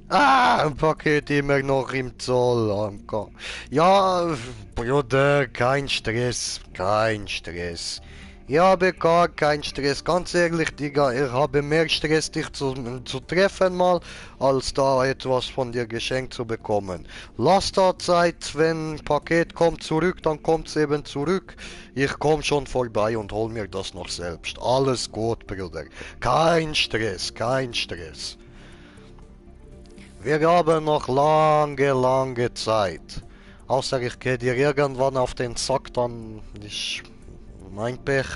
Ah, ein Paket immer noch im Zoll. Ja, Bruder, kein Stress, kein Stress. Ich habe gar keinen Stress. Ganz ehrlich, Digga, ich habe mehr Stress, dich zu treffen mal, als da etwas von dir geschenkt zu bekommen. Lass da Zeit, wenn ein Paket kommt zurück, dann kommt's eben zurück. Ich komm schon vorbei und hol mir das noch selbst. Alles gut, Bruder. Kein Stress, kein Stress. Wir haben noch lange Zeit. Außer ich gehe dir irgendwann auf den Sack, dann ist mein Pech.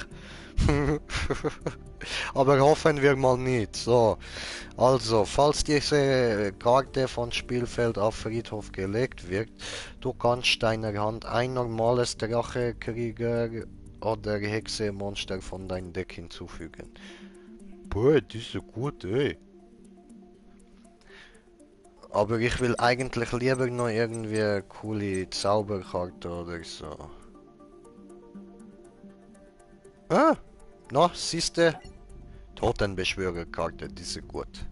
Aber hoffen wir mal nicht. So, also, falls diese Karte von Spielfeld auf Friedhof gelegt wird, du kannst deiner Hand ein normales Drachekrieger oder Hexe-Monster von deinem Deck hinzufügen. Boah, das ist so gut, ey. Aber ich will eigentlich lieber noch irgendwie eine coole Zauberkarte oder so. Ah, na, siehste, Totenbeschwörerkarte, die ist gut.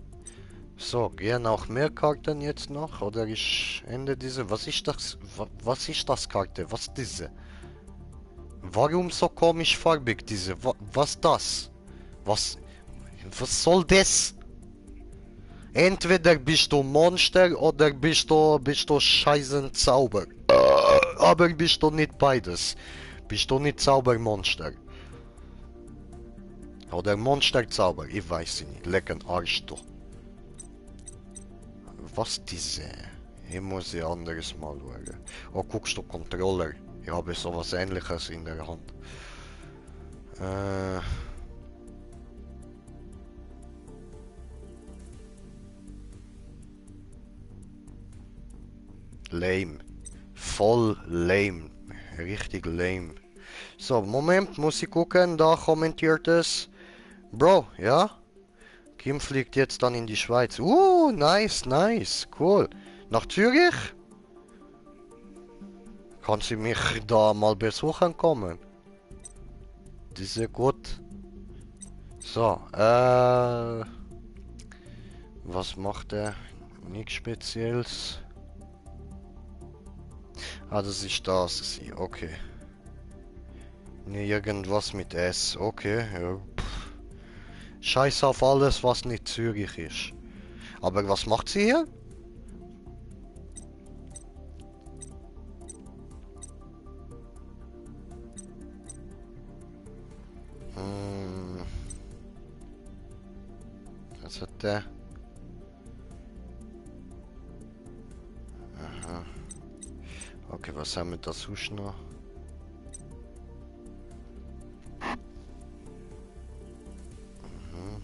So, gehen auch mehr Karten jetzt noch? Oder ich ende diese? Was ist das? Was ist das Karte? Was ist diese? Warum so komisch farbig diese? Was das? Was? Was soll das? Entweder bist du Monster oder bist du scheißen Zauber. Aber bist du nicht beides. Bist du nicht Zaubermonster? Oder Monsterzauber? Ich weiß nicht. Lecken Arsch doch. Was diese? Ich muss ein anderes Mal schauen. Oh, guckst du Controller? Ich habe sowas ähnliches in der Hand. Äh, lame. Voll lame. Richtig lame. So, Moment, muss ich gucken. Da kommentiert es. Bro, ja? Kim fliegt jetzt dann in die Schweiz. Nice, cool. Nach Zürich? Kann sie mich da mal besuchen kommen? Das ist ja gut. So, was macht er? Nichts Spezielles. Ah, das ist das. Okay. Nee, irgendwas mit S. Okay, ja. Scheiß auf alles, was nicht Zürich ist. Aber was macht sie hier? Hm, was hat der? Aha. Okay, was haben wir da sonst noch? Mhm.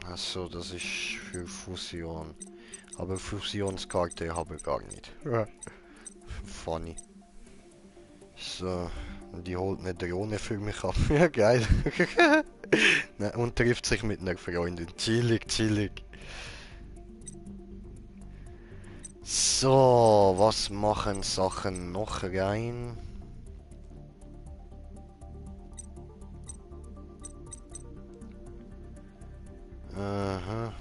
Achso, das ist für Fusion. Aber Fusionskarte habe ich gar nicht. Ja. Funny. So, die holt eine Drohne für mich ab. Ja, geil. Ne, und trifft sich mit einer Freundin. Chillig, chillig. So, was machen Sachen noch rein? Aha.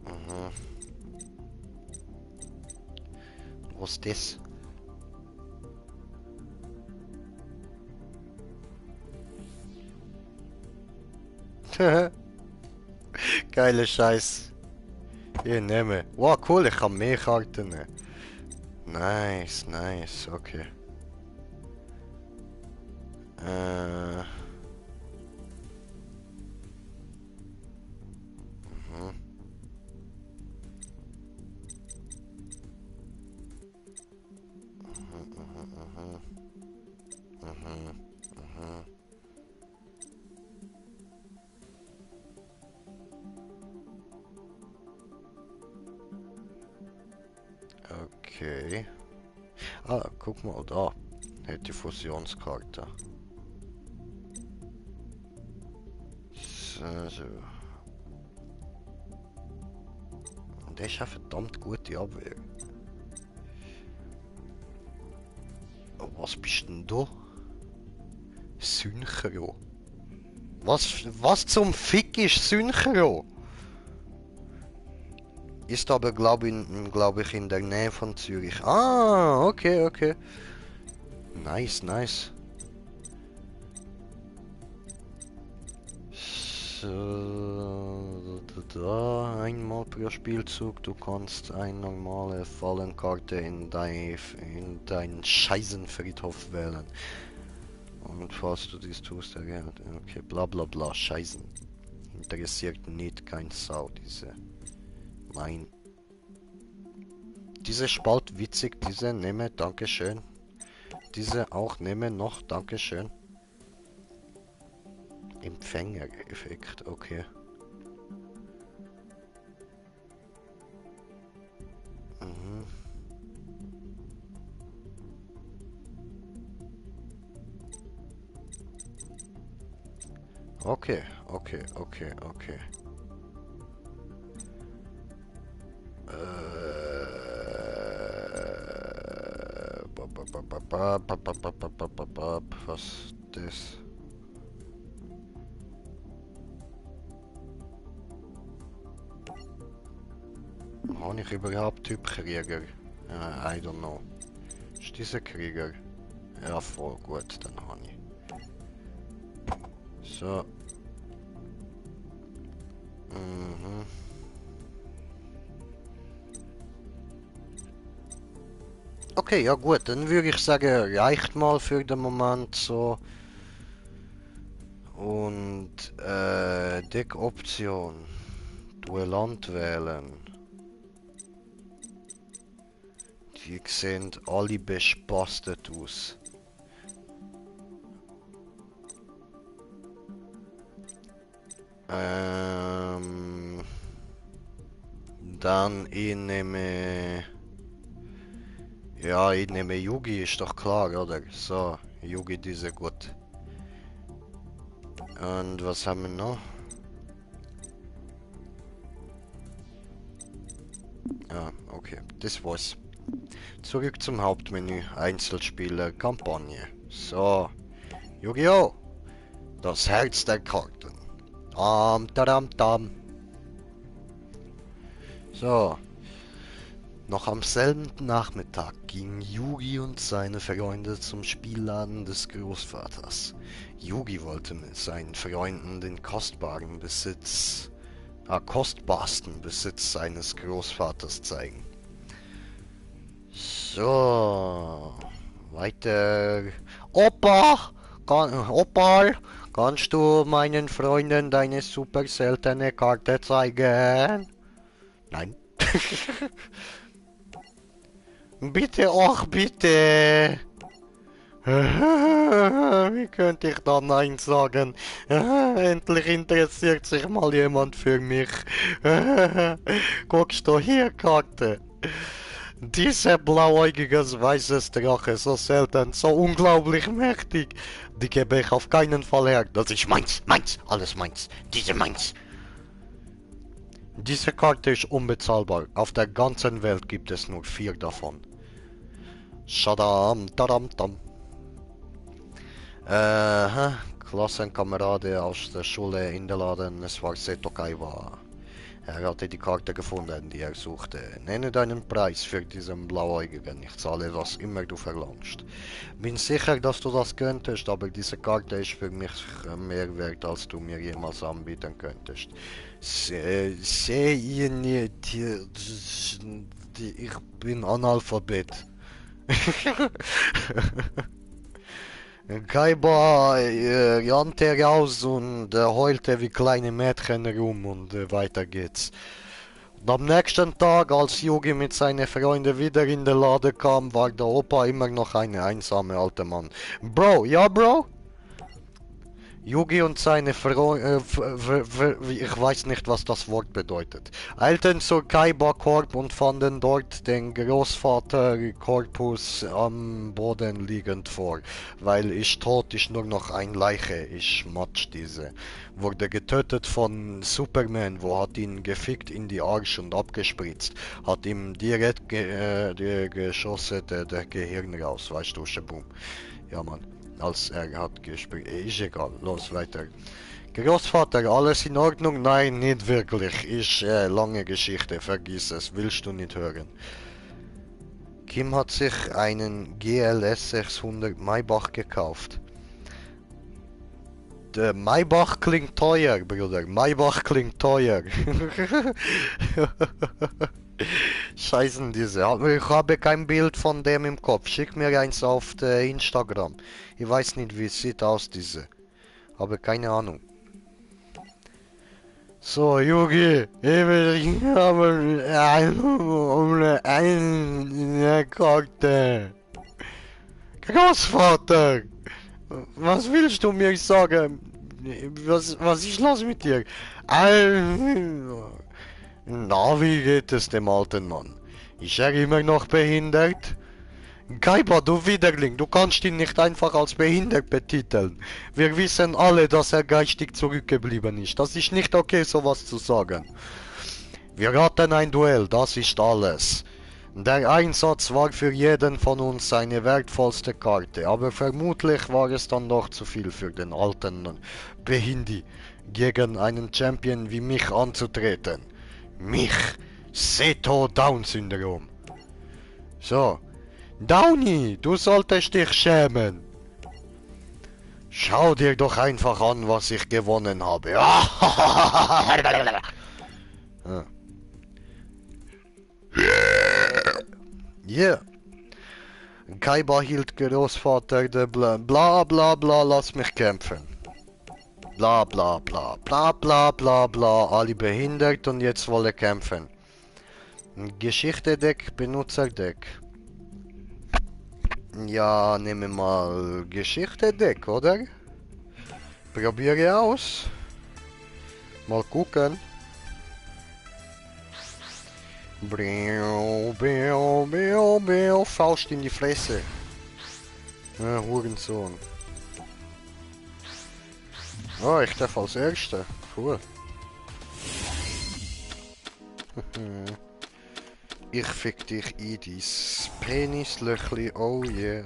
Aha. Was ist das? Geile Scheiß. Hier, nehme. Wow, cool, ich kann mehr Karten nehmen. Nice, nice, okay. Mhm. Okay. Ah, guck mal da. Hätte Fusionskarte. So. Und der ist eine verdammt gute Abwehr. Oh, was bist denn du? Synchro. Was zum Fick ist Synchro? Ist aber, glaube ich, in der Nähe von Zürich. Ah, okay, okay. Nice, nice. So, da einmal pro Spielzug. Du kannst eine normale Fallenkarte in deinen Scheißenfriedhof wählen. Und falls du dies tust, okay, bla bla bla, Scheißen. Interessiert nicht kein Sau, diese. Nein. Diese Spalt witzig, diese nehme, dankeschön. Diese auch nehme noch, dankeschön. Empfängereffekt, okay. Mhm. Okay, okay, okay, okay. Was das? Habe ich überhaupt Typ Krieger? I don't know. Ist dieser Krieger? Ja, voll gut, dann habe ich. So. Mhm. Okay, ja gut, dann würde ich sagen, reicht mal für den Moment so. Und Deckoption. Duellant wählen. Die sehen alle bespaßtet aus. Dann ich nehme... Ja, ich nehme Yugi, ist doch klar, oder? So, Yugi, diese gut. Und was haben wir noch? Ah, okay, das war's. Zurück zum Hauptmenü, Einzelspieler, Kampagne. So, Yu-Gi-Oh! Das Herz der Karten. Tadam, tam. So, noch am selben Nachmittag gingen Yugi und seine Freunde zum Spielladen des Großvaters. Yugi wollte mit seinen Freunden den kostbarsten Besitz seines Großvaters zeigen. So, weiter. Opa, kannst du meinen Freunden deine super seltene Karte zeigen? Nein. Bitte, och bitte. Wie könnte ich da Nein sagen? Endlich interessiert sich mal jemand für mich. Guckst du hier, Karte? Diese blauäugiges weißes Drache, so selten, so unglaublich mächtig. Die gebe ich auf keinen Fall her. Das ist meins, meins, alles meins. Diese meins. Diese Karte ist unbezahlbar. Auf der ganzen Welt gibt es nur 4 davon. Shadam, tadam, tam. Klassenkamerade aus der Schule in der Laden, es war Seto Kaiwa. Er hatte die Karte gefunden, die er suchte. Nenne deinen Preis für diesen Blauäugigen. Ich zahle, was immer du verlangst. Bin sicher, dass du das könntest, aber diese Karte ist für mich mehr wert, als du mir jemals anbieten könntest. Sehe ihr nicht, ich bin Analphabet. Kaiba rannte raus und heulte wie kleine Mädchen rum und weiter geht's. Und am nächsten Tag, als Yugi mit seinen Freunden wieder in den Laden kam, war der Opa immer noch ein einsamer alter Mann. Bro, ja Bro? Yugi und seine Freunde, ich weiß nicht, was das Wort bedeutet, eilten zur Kaiba Korb und fanden dort den Großvater Korpus am Boden liegend vor. Weil ich tot ist nur noch ein Leiche, ich matsch diese. Wurde getötet von Superman, wo hat ihn gefickt in die Arsch und abgespritzt. Hat ihm direkt geschossen, der Gehirn raus, weißt du, Shaboom. Ja Mann. Als er hat gespielt. Ist egal, los weiter. Großvater, alles in Ordnung? Nein, nicht wirklich. Ist lange Geschichte, vergiss es, willst du nicht hören. Kim hat sich einen GLS 600 Maybach gekauft. Der Maybach klingt teuer, Bruder. Maybach klingt teuer. Scheißen diese. Ich habe kein Bild von dem im Kopf. Schick mir eins auf Instagram. Ich weiß nicht, wie es sieht aus, diese. Habe keine Ahnung. So, Yugi, ich habe eine Karte. Großvater, was willst du mir sagen? Was ist los mit dir? Na, wie geht es dem alten Mann? Ist er immer noch behindert? Kaiba, du Widerling, du kannst ihn nicht einfach als behindert betiteln. Wir wissen alle, dass er geistig zurückgeblieben ist. Das ist nicht okay, sowas zu sagen. Wir hatten ein Duell, das ist alles. Der Einsatz war für jeden von uns seine wertvollste Karte, aber vermutlich war es dann doch zu viel für den alten Behindi, gegen einen Champion wie mich anzutreten. Mich, Seto Down-Syndrom. So. Downy, du solltest dich schämen. Schau dir doch einfach an, was ich gewonnen habe. Yeah. Kaiba hielt Großvater der bla bla bla, lass mich kämpfen. Bla bla bla bla bla bla bla, alle behindert und jetzt wolle kämpfen. Geschichte-Deck, Benutzer-Deck. Ja, nehmen wir mal Geschichte-Deck, oder? Probiere aus. Mal gucken. Bäu, bäu, bäu, bäu, Faust in die Fresse. Ja, Hurensohn. Oh, ich darf als Erster. Cool. Ich fick dich in dein Penislöchli, oh yeah.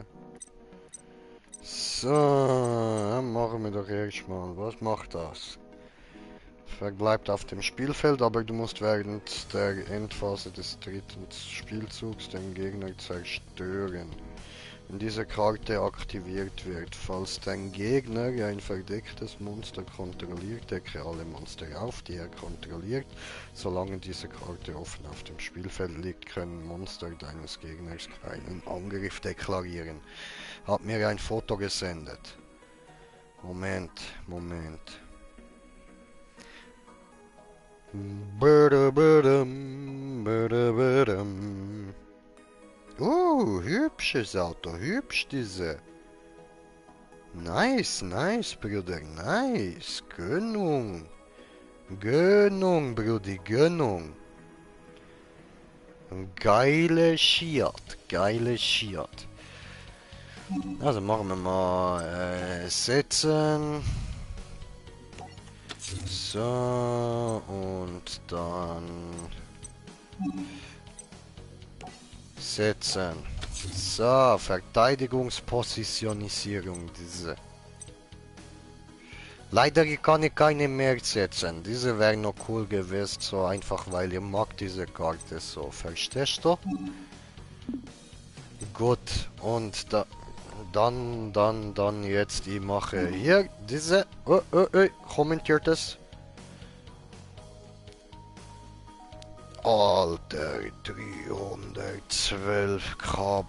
So, dann machen wir doch erstmal. Was macht das? Verbleibt auf dem Spielfeld, aber du musst während der Endphase des dritten Spielzugs den Gegner zerstören. Wenn diese Karte aktiviert wird, falls dein Gegner ein verdecktes Monster kontrolliert, decke alle Monster auf, die er kontrolliert. Solange diese Karte offen auf dem Spielfeld liegt, können Monster deines Gegners keinen Angriff deklarieren. Hat mir ein Foto gesendet. Moment. Hübsches Auto, hübsch diese. Nice, nice, Bruder, nice. Gönnung. Gönnung, Brudi, Gönnung. Geile Shirt, geile Shirt. Also machen wir mal setzen. So, und dann setzen. So, Verteidigungspositionierung, diese. Leider kann ich keine mehr setzen. Diese wäre noch cool gewesen, so einfach, weil ihr mag diese Karte so. Verstehst du? Gut, und dann jetzt, ich mache hier diese. Kommentiert es. Alter, 312k.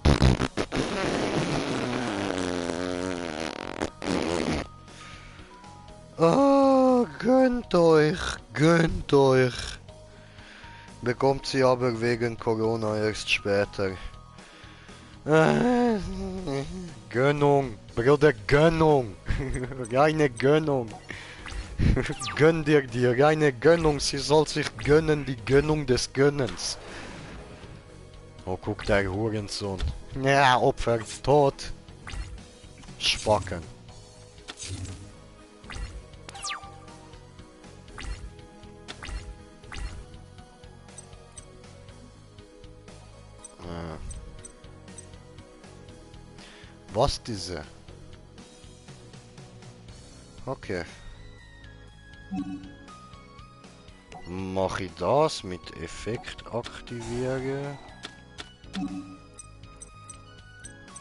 Ah, gönnt euch, gönnt euch. Bekommt sie aber wegen Corona erst später. Gönnung, Bruder, Gönnung. Reine Gönnung. Gönn dir die reine Gönnung, sie soll sich gönnen, die Gönnung des Gönnens. Oh, guck, der Hurensohn. Ja, Opfer ist tot. Spacken. Was diese? Okay. Mache ich das mit Effekt aktivieren?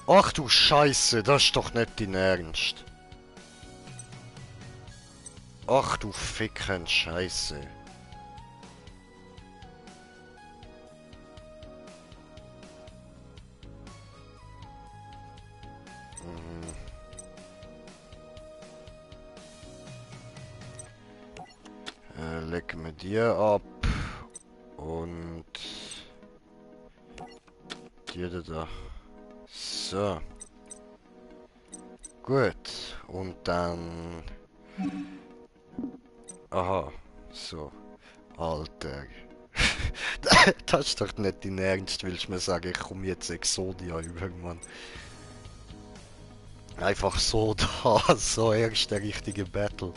Ach du Scheiße, das ist doch nicht dein Ernst. Ach du Ficken Scheiße. Leck mir dir ab. Und dir da. So. Gut. Und dann... Aha. So. Alter. Das ist doch nicht dein Ernst, willst du mir sagen, ich komme jetzt Exodia über, Mann. Einfach so da, so erst der richtige Battle.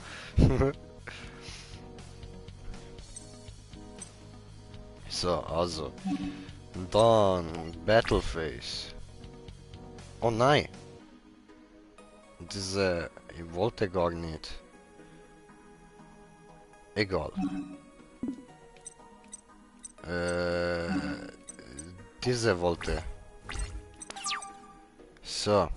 So, also. Dann Battleface. Oh nein. Diese... Ich wollte gar nicht. Egal. Diese wollte. So.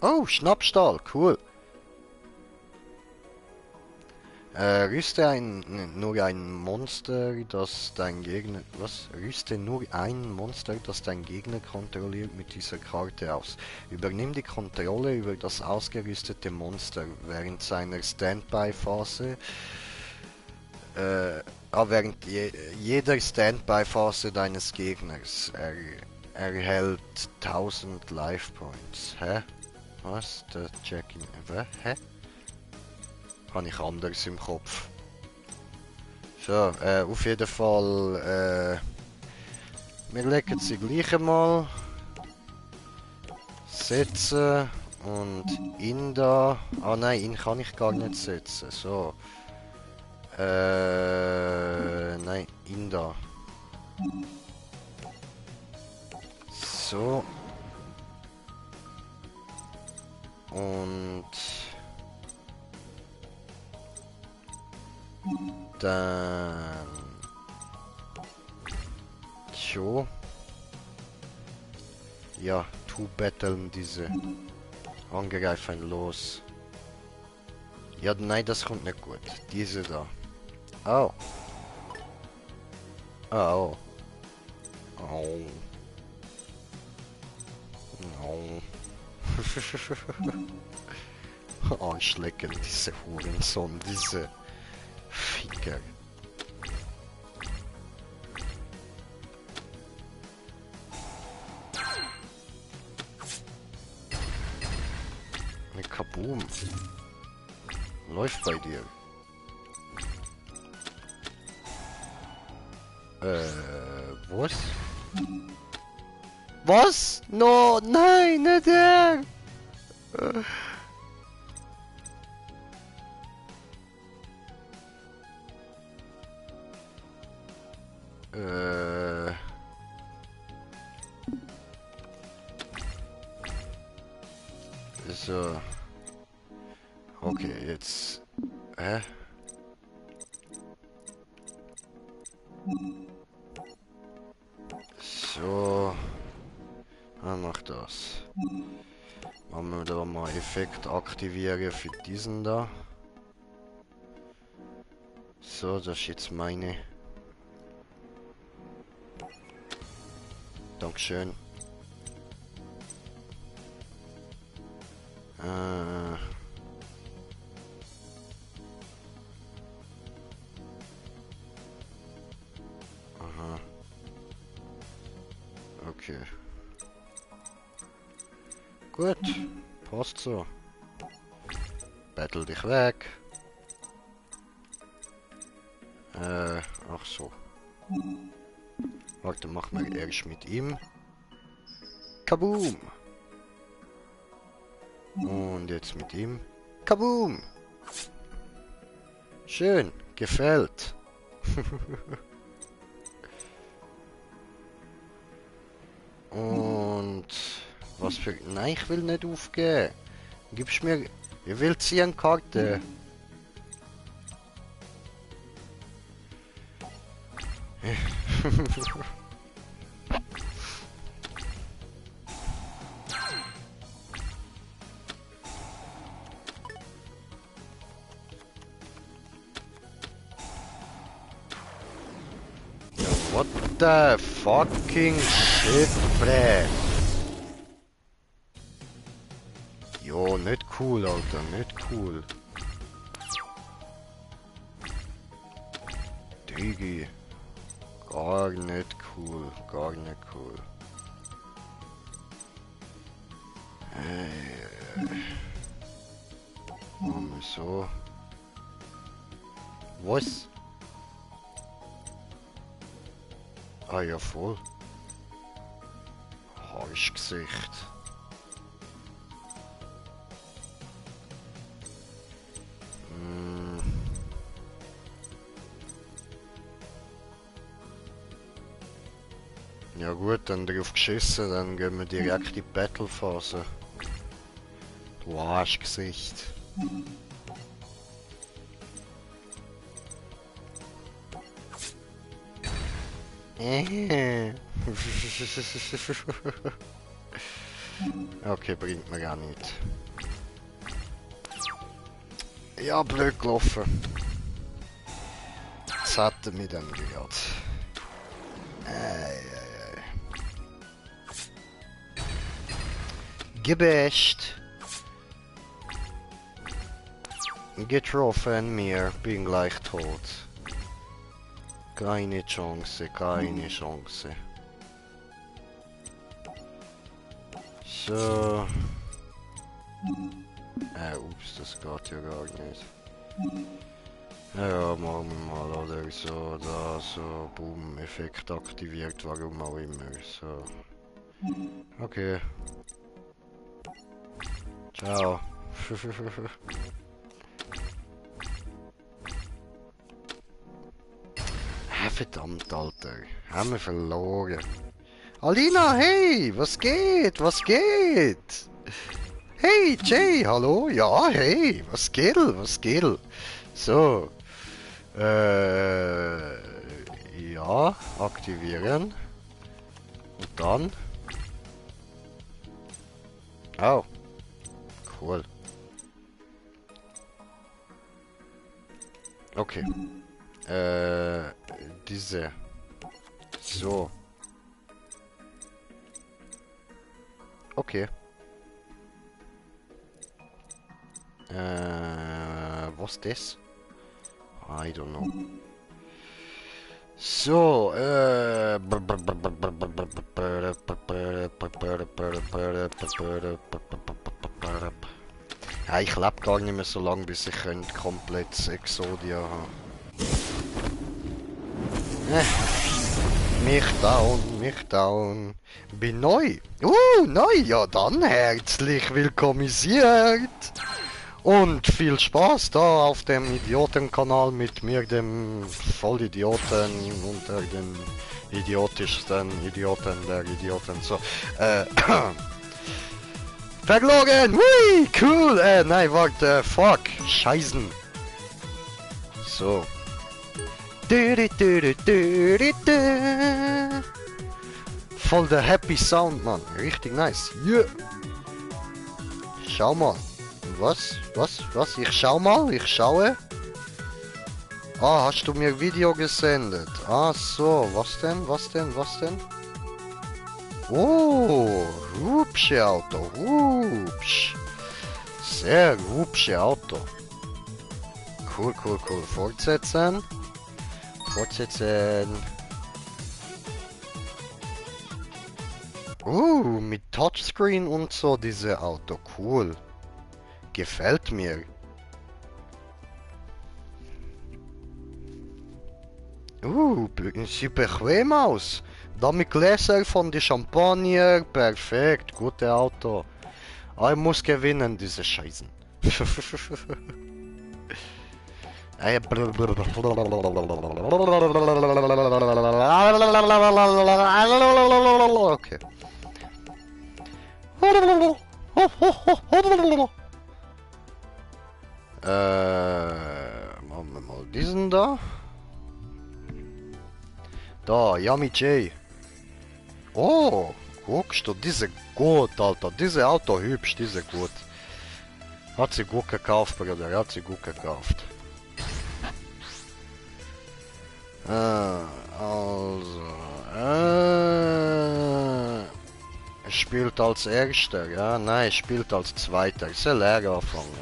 Oh, Schnappstahl, cool. Rüste nur ein Monster, das dein Gegner... Was? Rüste nur ein Monster, das dein Gegner kontrolliert mit dieser Karte aus. Übernimm die Kontrolle über das ausgerüstete Monster während seiner Standby-Phase. Während jeder Standby-Phase deines Gegners. Erhält 1000 Life Points. Hä? Was? Der Check-in... Hä? Habe ich anders im Kopf. So, auf jeden Fall, wir legen sie gleich einmal. Setzen und ihn da. Ah nein, ihn kann ich gar nicht setzen. So. Nein, ihn da. So. Und dann so. Ja, tu betteln diese. Angreifen los. Ja, nein, das kommt nicht gut. Diese da. Oh. Oh. Oh. Oh. Anschlecken, diese Hurensohn, diese Ficker. Boom. Läuft bei dir. Was? Was? No, nein, nicht der! So. Okay, jetzt. Hä? So. Dann noch das. Machen wir da mal Effekt aktivieren für diesen da. So, das ist jetzt meine. Dankeschön. Aha. Okay. Gut. Passt so. Battle dich weg. Ach so. Warte, machen wir erst mit ihm. Kaboom! Und jetzt mit ihm. Kaboom! Schön, gefällt. Und was für... Nein, ich will nicht aufgeben. Gibst mir... Ich will ziehen Karte. What the fucking shit, bruh? Jo, nicht cool, Alter, nicht cool. Digi. Gar nicht cool, gar nicht cool. Machen wir so. Was? Ah ja, voll. Arschgesicht. Ja gut, dann drauf geschissen, dann gehen wir direkt in die Battle-Phase. Du Arschgesicht. Okay, bringt mir gar nicht. Ja, blöd gelaufen. Das hatte mich dann gerade. Gebasht. Getroffen, mir, bin gleich tot. Keine Chance, keine Chance. So. Ups, das geht ja gar nicht. Ja, machen wir mal, oder so, da, so, boom, Effekt aktiviert, warum auch immer, so. Okay. Ciao. Verdammt, Alter. Haben wir verloren. Alina, hey, was geht? Was geht? Hey, Jay, hallo? Ja, hey, was geht? Was geht? So. Ja, aktivieren. Und dann. Oh. Cool. Okay. Diese. So. Okay. Was das? I don't know. So, Ja, ich lebe gar nicht mehr so lange, bis ich könnte komplett Exodia haben. Mich down, mich down. Bin neu. Neu. Ja dann herzlich willkommisiert. Und viel Spaß da auf dem Idiotenkanal mit mir, dem Vollidioten unter den idiotischsten Idioten der Idioten. So, verloren! Hui, cool! Nein, warte, fuck, scheißen. So. Voll der Happy Sound, Mann. Richtig nice. Yeah. Schau mal. Was? Ich schau mal, ich schaue. Ah, hast du mir Video gesendet? Ah, so. Was denn? Oh, hübsche Auto. Hübsch. Sehr hübsche Auto. Cool. Fortsetzen. Mit Touchscreen und so diese Auto. Cool. Gefällt mir. Sieht bequem aus. Da mit Gläser von die Champagner. Perfekt. Gute Auto. Ah, ich muss gewinnen, diese Scheißen. Okay. Machen wir mal diesen da. Da, Yummy J. Oh, guckst du, diese gut, Alter. Diese Auto hübsch, diese gut. Hat sie gut gekauft, Bruder, hat sie gut gekauft. Also, er spielt als Erster, ja? Nein, er spielt als Zweiter. Ich soll leer anfangen.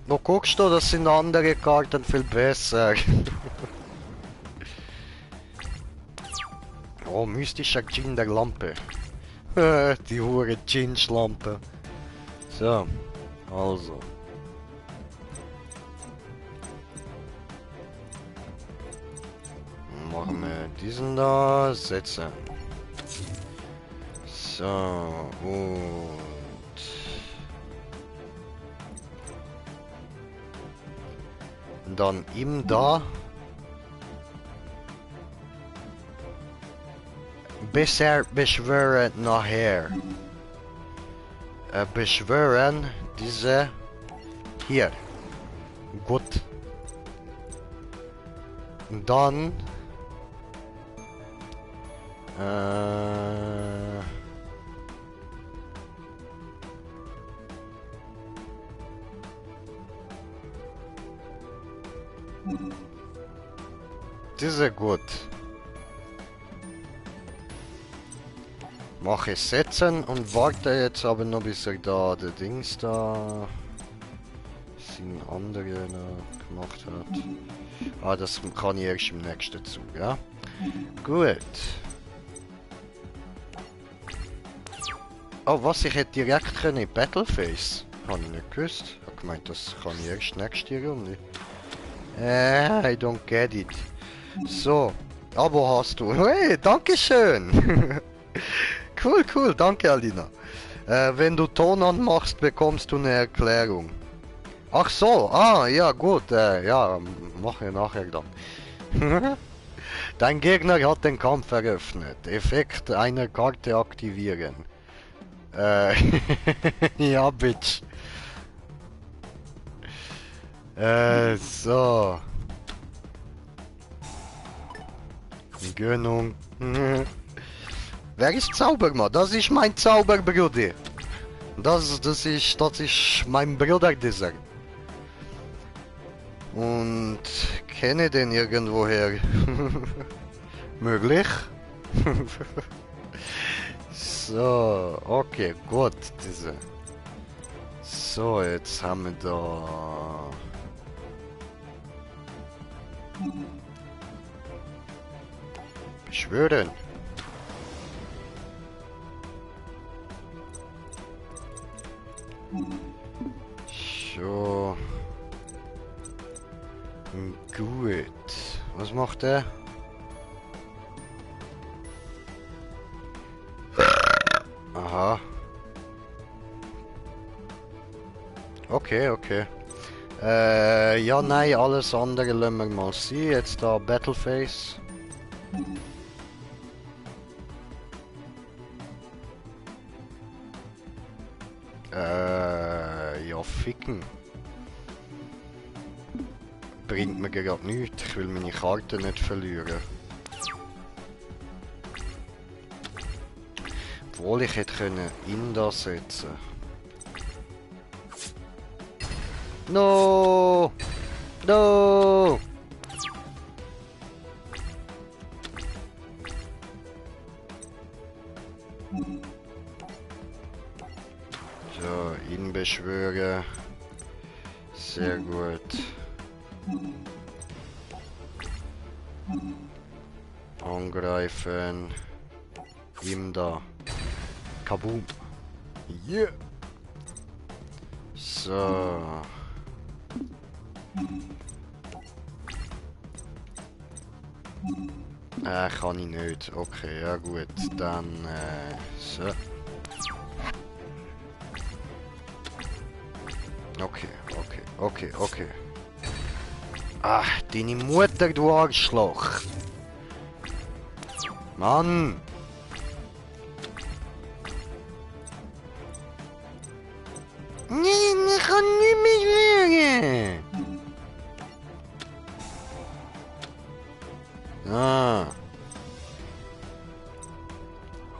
Wo guckst du, das sind andere Karten viel besser. Oh, mystischer Djinn der Lampe. Die hure Djinn-Lampe. So, also. Machen wir diesen da, setzen. So, und... Dann ihm da. Bisher beschwören nachher. Beschwören diese hier. Gut. Dann diese gut. Mache setzen und warte jetzt aber noch bis er da der Dings da sind andere gemacht hat. Ah, das kann ich erst im nächsten Zug, ja? Gut. Oh, was, ich hätte direkt können in Battleface. Habe ich nicht gewusst. Ich habe gemeint, das kann ich erst nächste Runde. I don't get it. So, Abo hast du. Hey, dankeschön. Cool, danke Alina. Wenn du Ton anmachst, bekommst du eine Erklärung. Ach so, ja gut, ja, mache ich nachher dann. Dein Gegner hat den Kampf eröffnet. Effekt einer Karte aktivieren. Ja, Bitch. So. Gönnung. Wer ist Zaubermann? Das ist mein Zauberbruder. Das ist mein Bruder, dieser. Und kenne den irgendwoher. Möglich? So, okay, gut, diese. So, jetzt haben wir da. Beschwören. So. Gut. Was macht er? Aha. Okay, okay. Ja, nein, alles andere lassen wir mal sehen. Jetzt da Battleface. Ja, ficken. Bringt mir gerade nichts. Ich will meine Karte nicht verlieren. Obwohl ich hätte können ihn da setzen. No! No! So, ihn beschwören. Sehr gut. Angreifen. Ihm da. Kaboom. Yeah. So. Kann ich nicht. Okay, ja gut. Dann, so. Okay, okay, okay, okay. Ach, deine Mutter, du Arschloch. Mann. Nein, ich kann nicht mehr hören. Ah.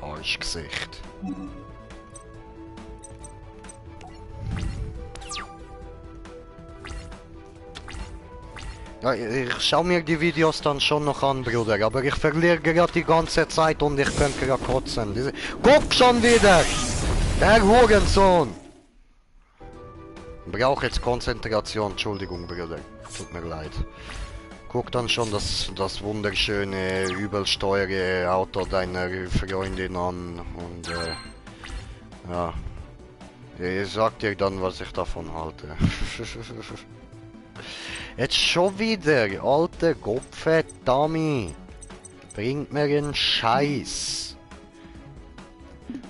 Arschgesicht. Ja, ich schaue mir die Videos dann schon noch an, Bruder, aber ich verliere gerade die ganze Zeit und ich könnte gerade kotzen. Guck schon wieder! Der Hurensohn! Ich brauche jetzt Konzentration, Entschuldigung, Bruder. Tut mir leid. Guck dann schon das wunderschöne, übelst teure Auto deiner Freundin an und ja. Ich sag dir dann, was ich davon halte. Jetzt schon wieder, alter Gopfett Dummy. Bringt mir einen Scheiß.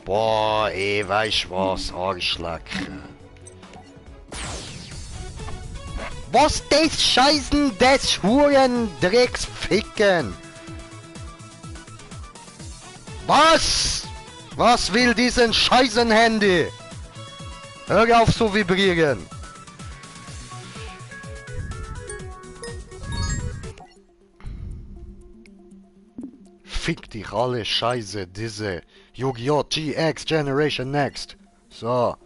Boah, ey, weißt was, Arschlecken. Was des Scheißen des Hurendrecksficken? Was? Was will diesen Scheißenhandy? Hör auf zu vibrieren. Fick dich alle Scheiße, diese Yu-Gi-Oh! GX Generation Next. So.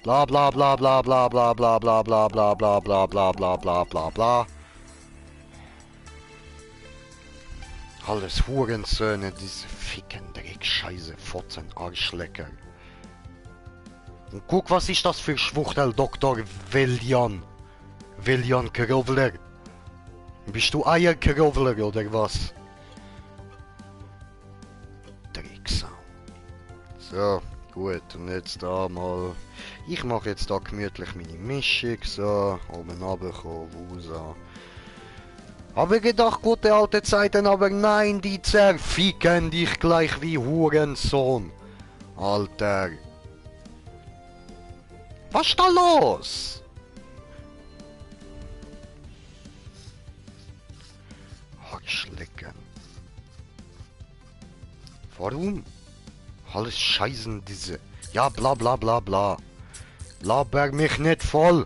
Bla bla bla bla bla bla bla bla bla bla bla bla bla bla bla bla bla. Alles Hurensöhne, diese ficken Dreckscheiße, Fotzen, Arschlecker. Und guck, was ist das für Schwuchtel, Dr. Veljan. Veljan Krovler. Bist du Eierkrovler oder was? Drecksau. So, gut, und jetzt da mal... Ich mache jetzt da gemütlich meine Mischung, so, oben runterkommen, Wusa. Habe gedacht, gute alte Zeiten, aber nein, die zerficken dich gleich wie Hurensohn. Alter. Was ist da los? Arschlecken. Warum? Alles scheißen diese... Ja, bla bla bla bla. Laber mich nicht voll.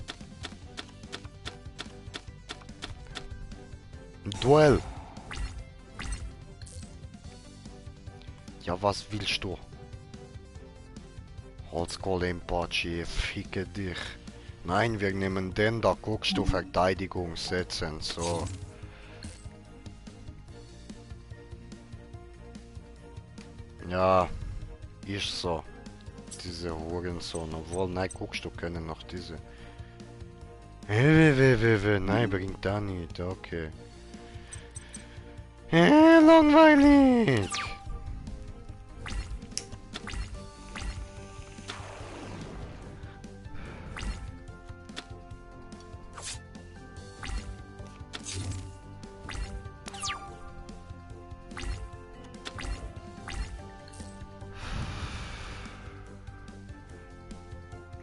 Duell. Ja, was willst du? Holzgolem Pachi, ficke dich. Nein, wir nehmen den, da guckst du Verteidigung setzen, so. Ja, ist so. Diese Hurensohn, obwohl, nein, guckst du, können noch diese. Nein, bringt da nicht, okay. Langweilig.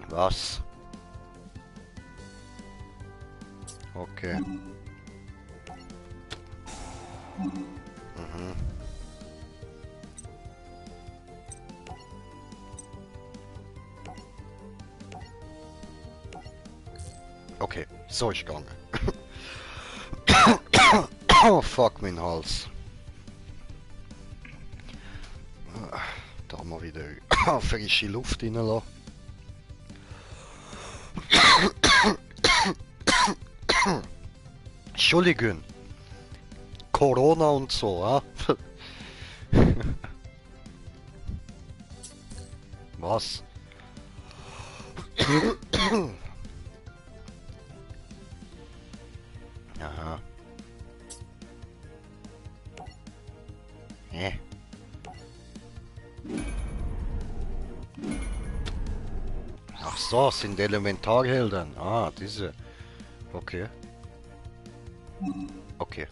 Was? Okay. Mhm. Okay, so ist gegangen. Oh fuck, mein Hals. Da mal wieder frische Luft reinlassen. Entschuldigung. Corona und so, ah? Was? Aha. Hä? Ach so, sind Elementarhelden. Ah, diese. Okay. Okay.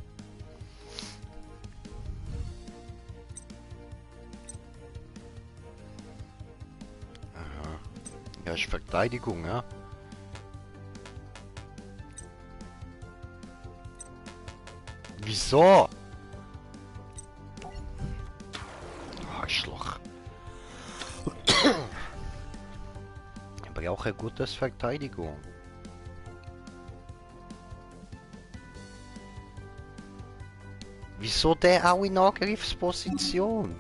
Aha. Ja, ist Verteidigung, ja? Wieso? Arschloch. Ich brauche gutes Verteidigung. Wieso der auch in Angriffsposition?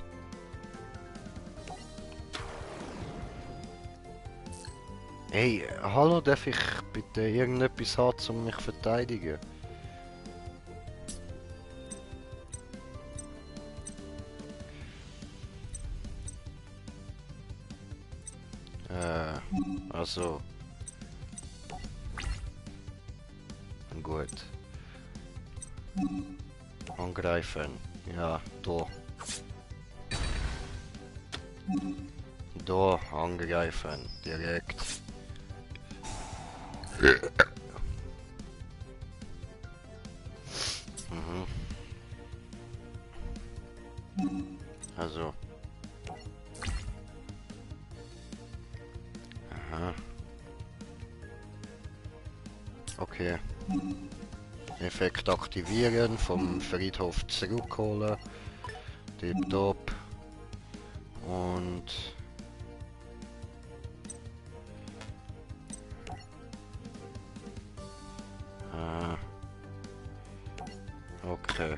Hey, hallo, darf ich bitte irgendetwas haben, um mich zu verteidigen? Also... Gut. Angreifen. Ja, da. Da angreifen. Direkt. Mhm. Also. Aha. Okay. Effekt aktivieren, vom Friedhof zurückholen. Tipptopp. Und... okay.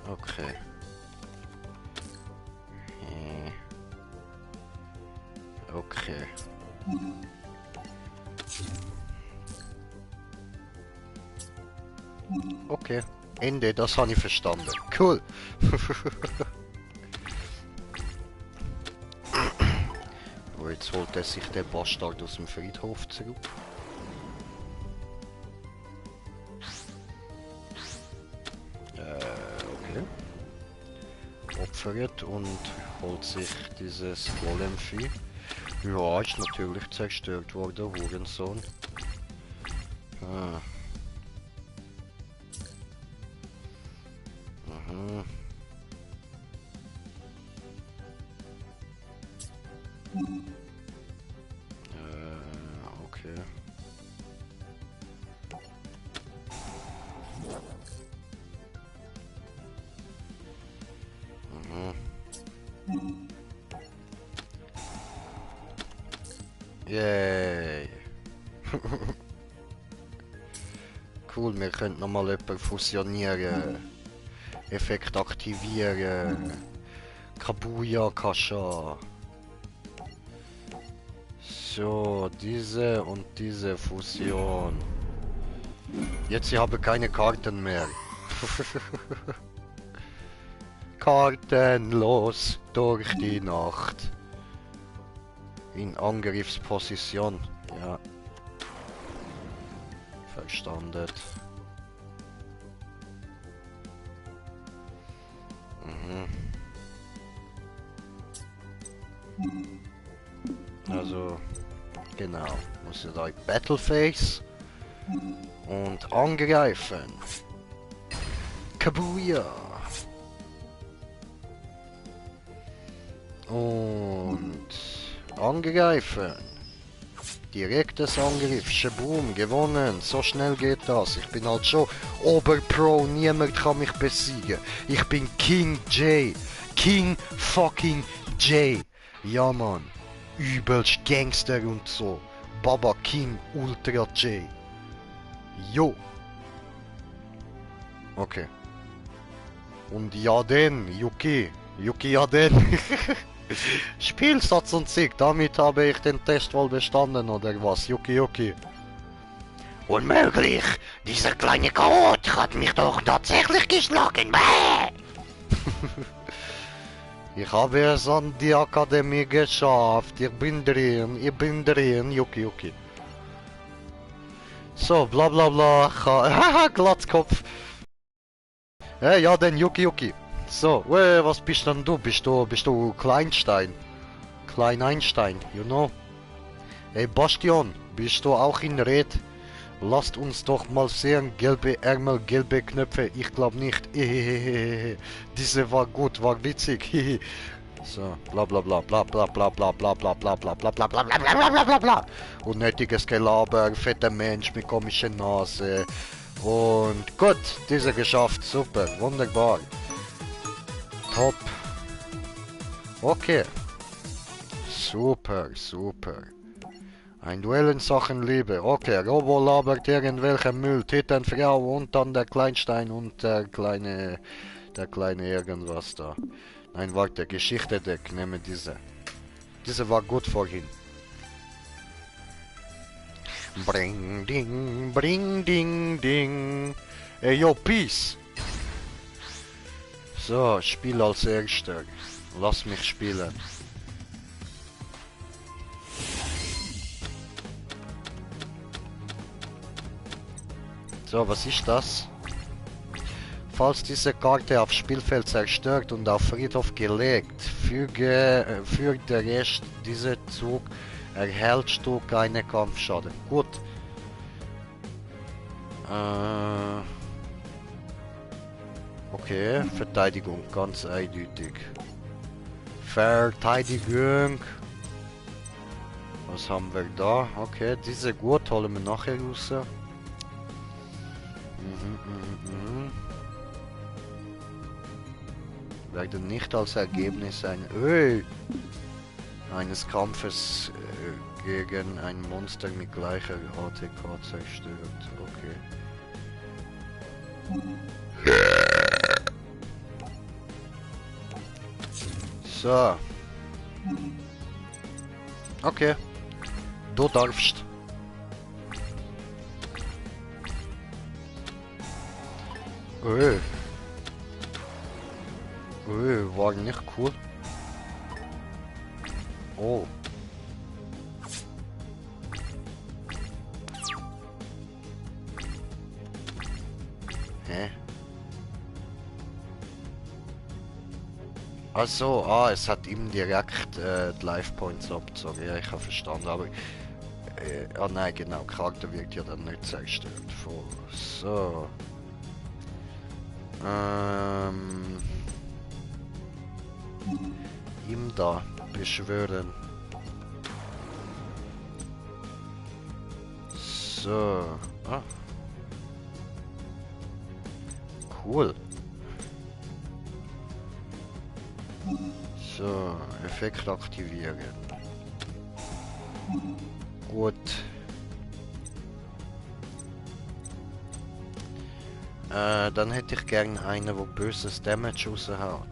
Okay. Okay. Okay. Ende, das habe ich verstanden. Cool. Oh, jetzt holt er sich der Bastard aus dem Friedhof zurück. Okay. Opfert und holt sich dieses Golem-Vieh. Ja, ist natürlich zerstört worden, Hurensohn. Ah. Mhm. Okay. Mhm. Yay. Cool, wir können nochmal jemanden fusionieren. Effekt aktivieren. Kabuya Kasha. So, diese und diese Fusion. Jetzt, ich habe keine Karten mehr. Karten los durch die Nacht. In Angriffsposition. Ja. Verstanden. Also, genau. Muss ich da in Battleface und angreifen. Kabuya! Und angreifen. Direktes Angriff, Shaboom, gewonnen. So schnell geht das. Ich bin halt schon Oberpro, niemand kann mich besiegen. Ich bin King J. King fucking J. Ja Mann. Übelst Gangster und so. Baba King Ultra J. Jo. Okay. Und ja denn, Yuki. Yuki ja denn. Spielsatz und Sieg, damit habe ich den Test wohl bestanden, oder was? Yuki Yuki. Unmöglich! Dieser kleine Chaot hat mich doch tatsächlich geschlagen! Bäh! Ich habe es an die Akademie geschafft. Ich bin drin, Yuki Yuki. So, bla bla bla. Haha, Glatzkopf. Ja, denn Yuki Yuki. So, was bist denn du? Bist du Kleinstein? Klein Einstein, you know? Hey Bastion, bist du auch in Red? Lasst uns doch mal sehen, gelbe Ärmel, gelbe Knöpfe, ich glaube nicht. Diese war gut, war witzig. So, bla bla bla bla bla bla bla bla bla bla bla bla bla bla bla bla bla bla bla. Unnötiges Gelaber, fetter Mensch mit komischer Nase. Und gut, diese geschafft, super, wunderbar. Top. Okay. Super, super. Ein Duell in Sachen Liebe. Okay, Robo labert irgendwelcher Müll, Titelfrau und dann der Kleinstein und der kleine irgendwas da. Nein, warte, Geschichte-Deck, nehme diese. Diese war gut vorhin. Bring, ding, ding. Ey, yo, Peace. So, Spiel als Erster. Lass mich spielen. So, was ist das? Falls diese Karte aufs Spielfeld zerstört und auf Friedhof gelegt, füge der Rest dieser Zug erhältst du keine Kampfschaden. Gut. Okay, Verteidigung, ganz eindeutig. Verteidigung. Was haben wir da? Okay, diese gut holen wir nachher raus. Werden nicht als Ergebnis eines Kampfes gegen ein Monster mit gleicher ATK zerstört. Okay. So. Okay. Du darfst. War nicht cool. Oh. Hä? Also, es hat ihm direkt die Life Points abgezogen. Ja, ich habe verstanden, aber nein, genau, Charakter wird ja dann nicht zerstört. Voll. So. Ihm da beschwören. So. Ah. Cool. So, Effekt aktivieren. Gut. Dann hätte ich gern einen, wo böses Damage raushaut.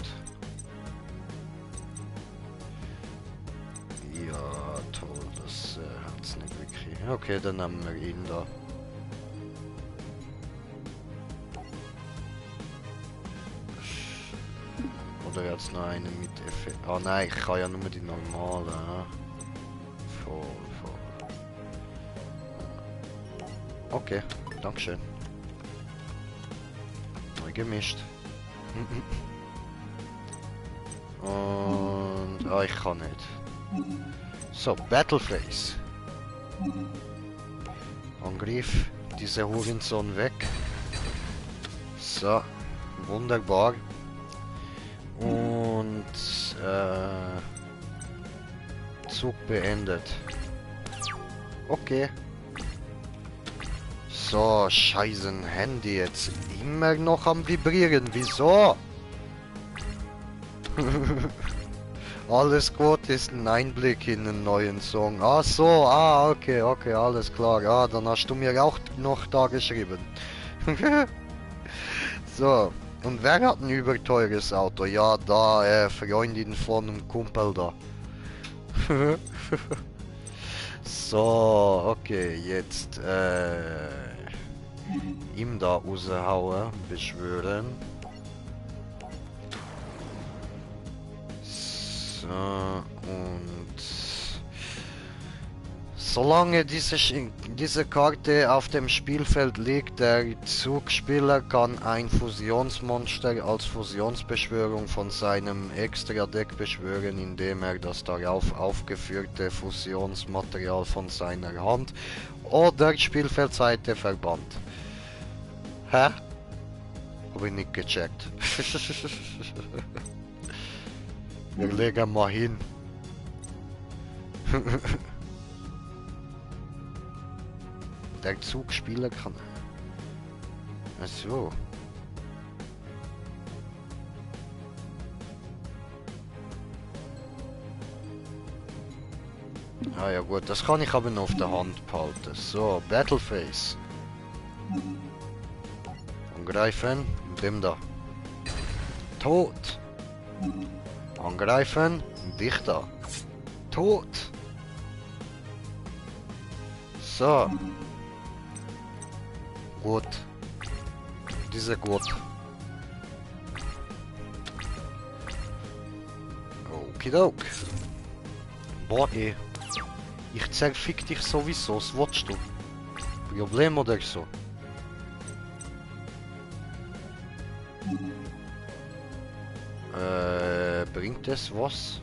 Ja, toll, das hat's nicht wirklich. Okay, dann nehmen wir ihn da. Oder jetzt noch einen mit Effekt. Ah nein, ich kann ja nur die normalen. Voll. Okay, dankeschön. Neu gemischt. Und... Ah, ich kann nicht. So, Battleface. Angriff. Diese Hurensohn weg. So. Wunderbar. Und... Zug beendet. Okay. So, scheißen Handy jetzt immer noch am Vibrieren. Wieso? Alles gut ist ein Einblick in einen neuen Song. Ach so, okay, alles klar. Dann hast du mir auch noch da geschrieben. So, und wer hat ein überteures Auto? Ja, da, Freundin von einem Kumpel da. So, okay, jetzt, ihm da raushauen, beschwören. So, und solange diese Karte auf dem Spielfeld liegt, der Zugspieler kann ein Fusionsmonster als Fusionsbeschwörung von seinem Extra-Deck beschwören, indem er das darauf aufgeführte Fusionsmaterial von seiner Hand oder Spielfeldseite verbannt. Hä? Hab ich nicht gecheckt. Wir legen mal hin. Der Zugspieler kann... Ach so. Ah ja gut, das kann ich aber noch auf der Hand behalten. So, Battleface. Angreifen, dem da. Tot. Angreifen, dich da. Tot. So. Gut. Diese gut. Okidok. Boah, ey. Ich zerfick dich sowieso, was willst du? Problem oder so? Bringt es was?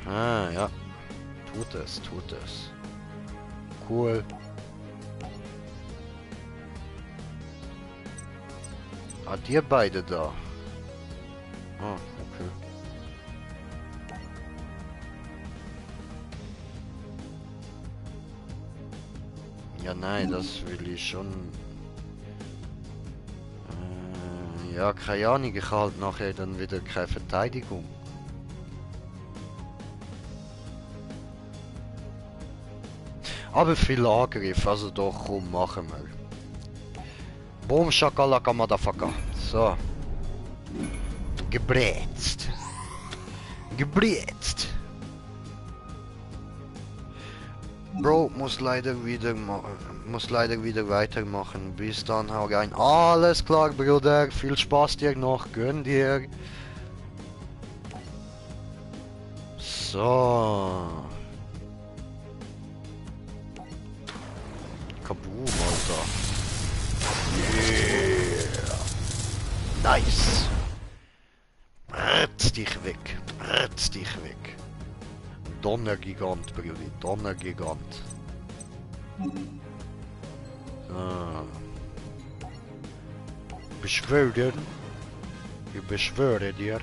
Ah, ja. Tut es. Cool. Ah, dir beide da. Ah, okay. Ja, nein, das will ich schon. Ja, keine Ahnung, ich halt nachher dann wieder keine Verteidigung. Aber viel Angriff, also doch, komm, machen wir. Boom, Shakalaka, Motherfucker. So. Gebrätzt. Bro, muss leider wieder weitermachen. Bis dann, hau rein. Alles klar, Bruder. Viel Spaß dir noch. Gönn dir. So. Kaboom, Alter. Yeah. Nice. Bretz dich weg. Donnergigant, Brudi. Donnergigant. So. Beschwören. Ich beschwöre dir.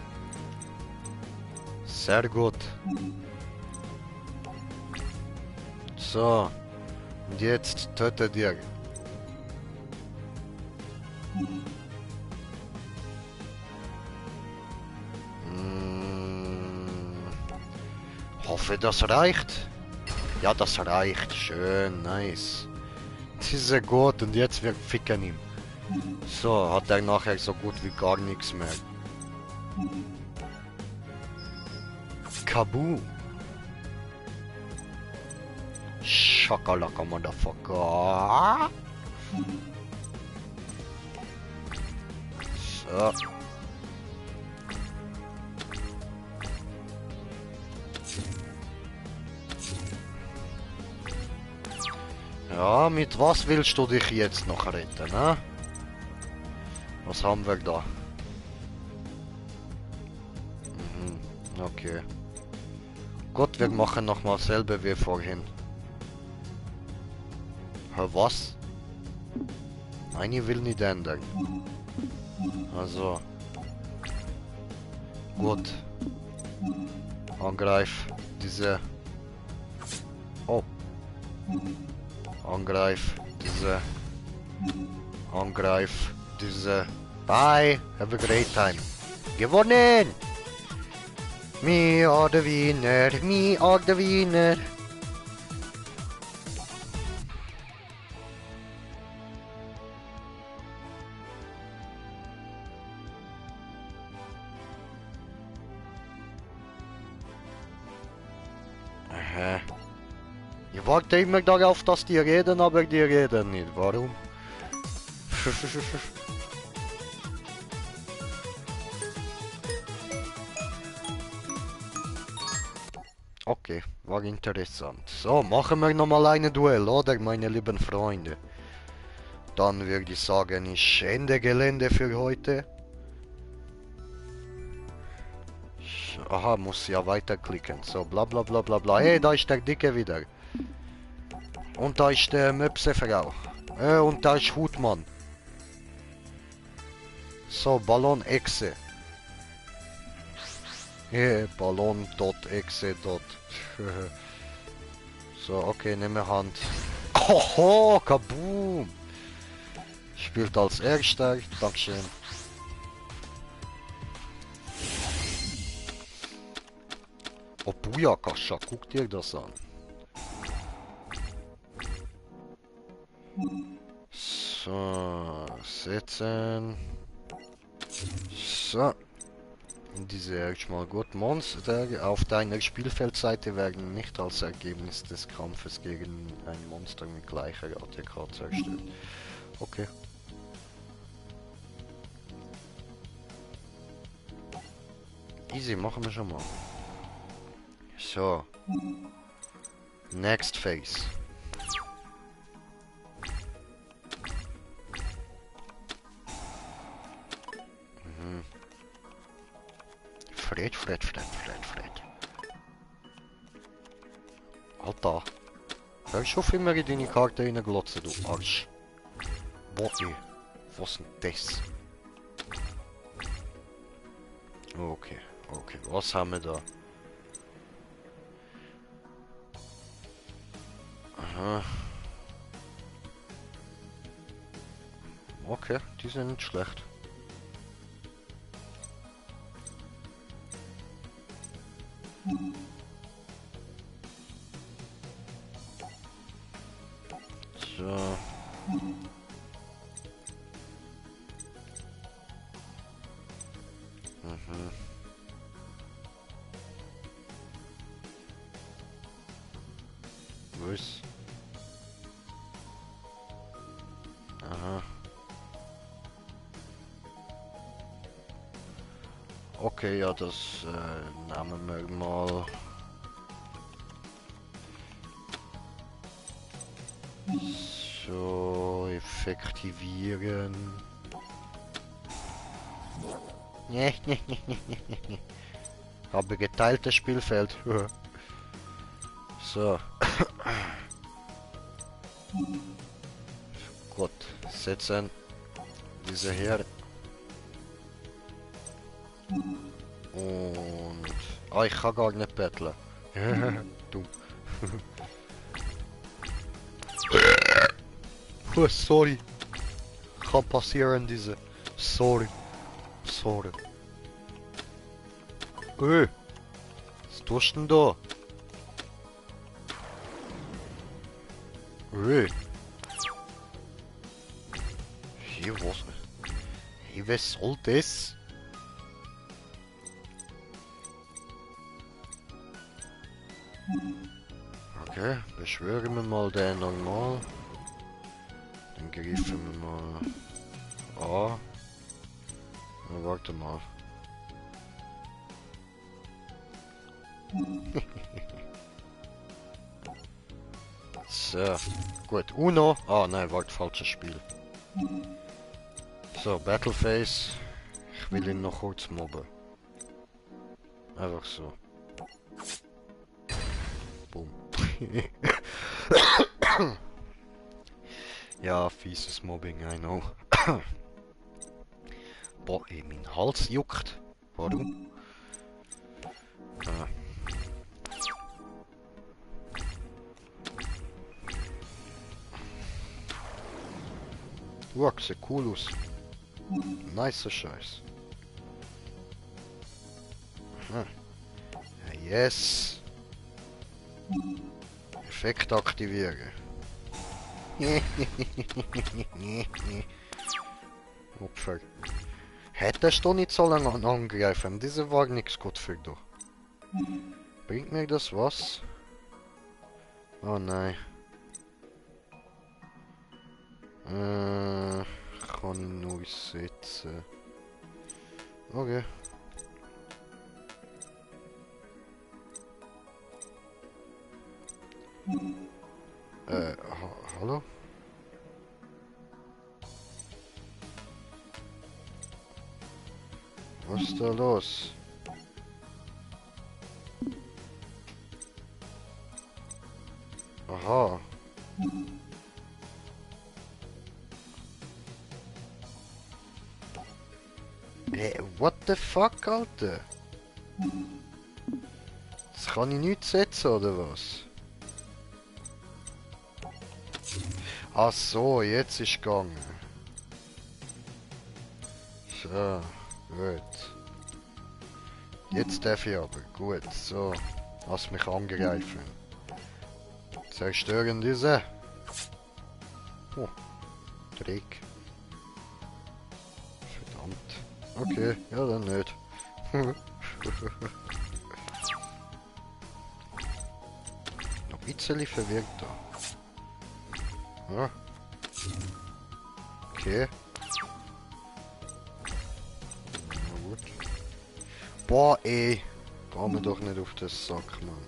Sehr gut. So. Und jetzt töte dir. Hoffe, das reicht. Ja, das reicht. Schön, nice. Das ist sehr gut und jetzt wir ficken ihn. So, hat er nachher so gut wie gar nichts mehr. Kaboom. Shakalaka, Motherfucker. So. Ja, mit was willst du dich jetzt noch retten, ne? Was haben wir da? Okay. Gut, wir machen nochmal selber wie vorhin. Hä, was? Nein, ich will nicht ändern. Also. Gut. Angreif diese. Oh. Angreif diese. Angreif diese. Bye. Have a great time. Gewonnen! Me are the winner. Me are the winner. Aha. Ich warte immer darauf, dass die reden, aber die reden nicht. Warum? Okay, war interessant. So, machen wir nochmal eine Duell, oder, meine lieben Freunde? Dann würde ich sagen, ich Ende Gelände für heute. Aha, muss ja weiterklicken. So, bla bla bla bla bla. Hey, da ist der Dicke wieder. Und da ist der Möpsefrau. Und da ist Hutmann. So, Ballon-Exe. Ballon.exe. So, okay, nehme Hand. Hoho, kaboom! Spielt als Erster. Dankeschön. Oh, Booyakasha, guck dir das an. So, setzen. So. Diese erstmal gut. Monster auf deiner Spielfeldseite werden nicht als Ergebnis des Kampfes gegen ein Monster mit gleicher ATK zerstört. Okay. Easy, machen wir schon mal. So. Next phase. Fred. Alter. Hörst du auf immer in deine Karte reinglotzen, du Arsch. Boah, was denn das? Okay, was haben wir da? Aha. Okay, die sind nicht schlecht. So. Was? Aha. Okay, ja, das nehmen wir mal. So, effektivieren. Habe geteiltes Spielfeld. So. Gut, setzen diese her. Und... Ah, ich kann gar nicht betteln. Dumm. Oh, sorry. Kann passieren, diese. Sorry. Was tust du denn da? Hier, was? Hey, was soll das? Okay, beschwören wir mal den normal. Dann greifen wir mal an. Na, warte mal. So, gut. Uno. Ah, nein, warte, falsches Spiel. So, Battleface. Ich will ihn noch kurz mobben. Einfach so. Bumm. Ja, fieses Mobbing, I know. Boah, ey, mein Hals juckt. Warum? Ah. Sieht cool aus. Nicer Scheiß. Ah. Yes. Effekt aktivieren. Opfer. Hättest du nicht so lange angreifen? Diese war nichts gut für dich. Bringt mir das was? Oh nein. Kann ich nur setzen. Okay. Hallo? Was ist da los? Aha. What the fuck, Alter? Das kann ich nicht setzen, oder was? Ach so, jetzt ist gegangen. So, gut. Jetzt darf ich aber. Gut, so. Lass mich angreifen. Zerstören diese. Oh, Dreck. Verdammt. Okay, ja dann nicht. Noch ein bisschen verwirrt da. Ja. Okay. Na gut. Boah, ey. Geh mir doch nicht auf den Sack, Mann.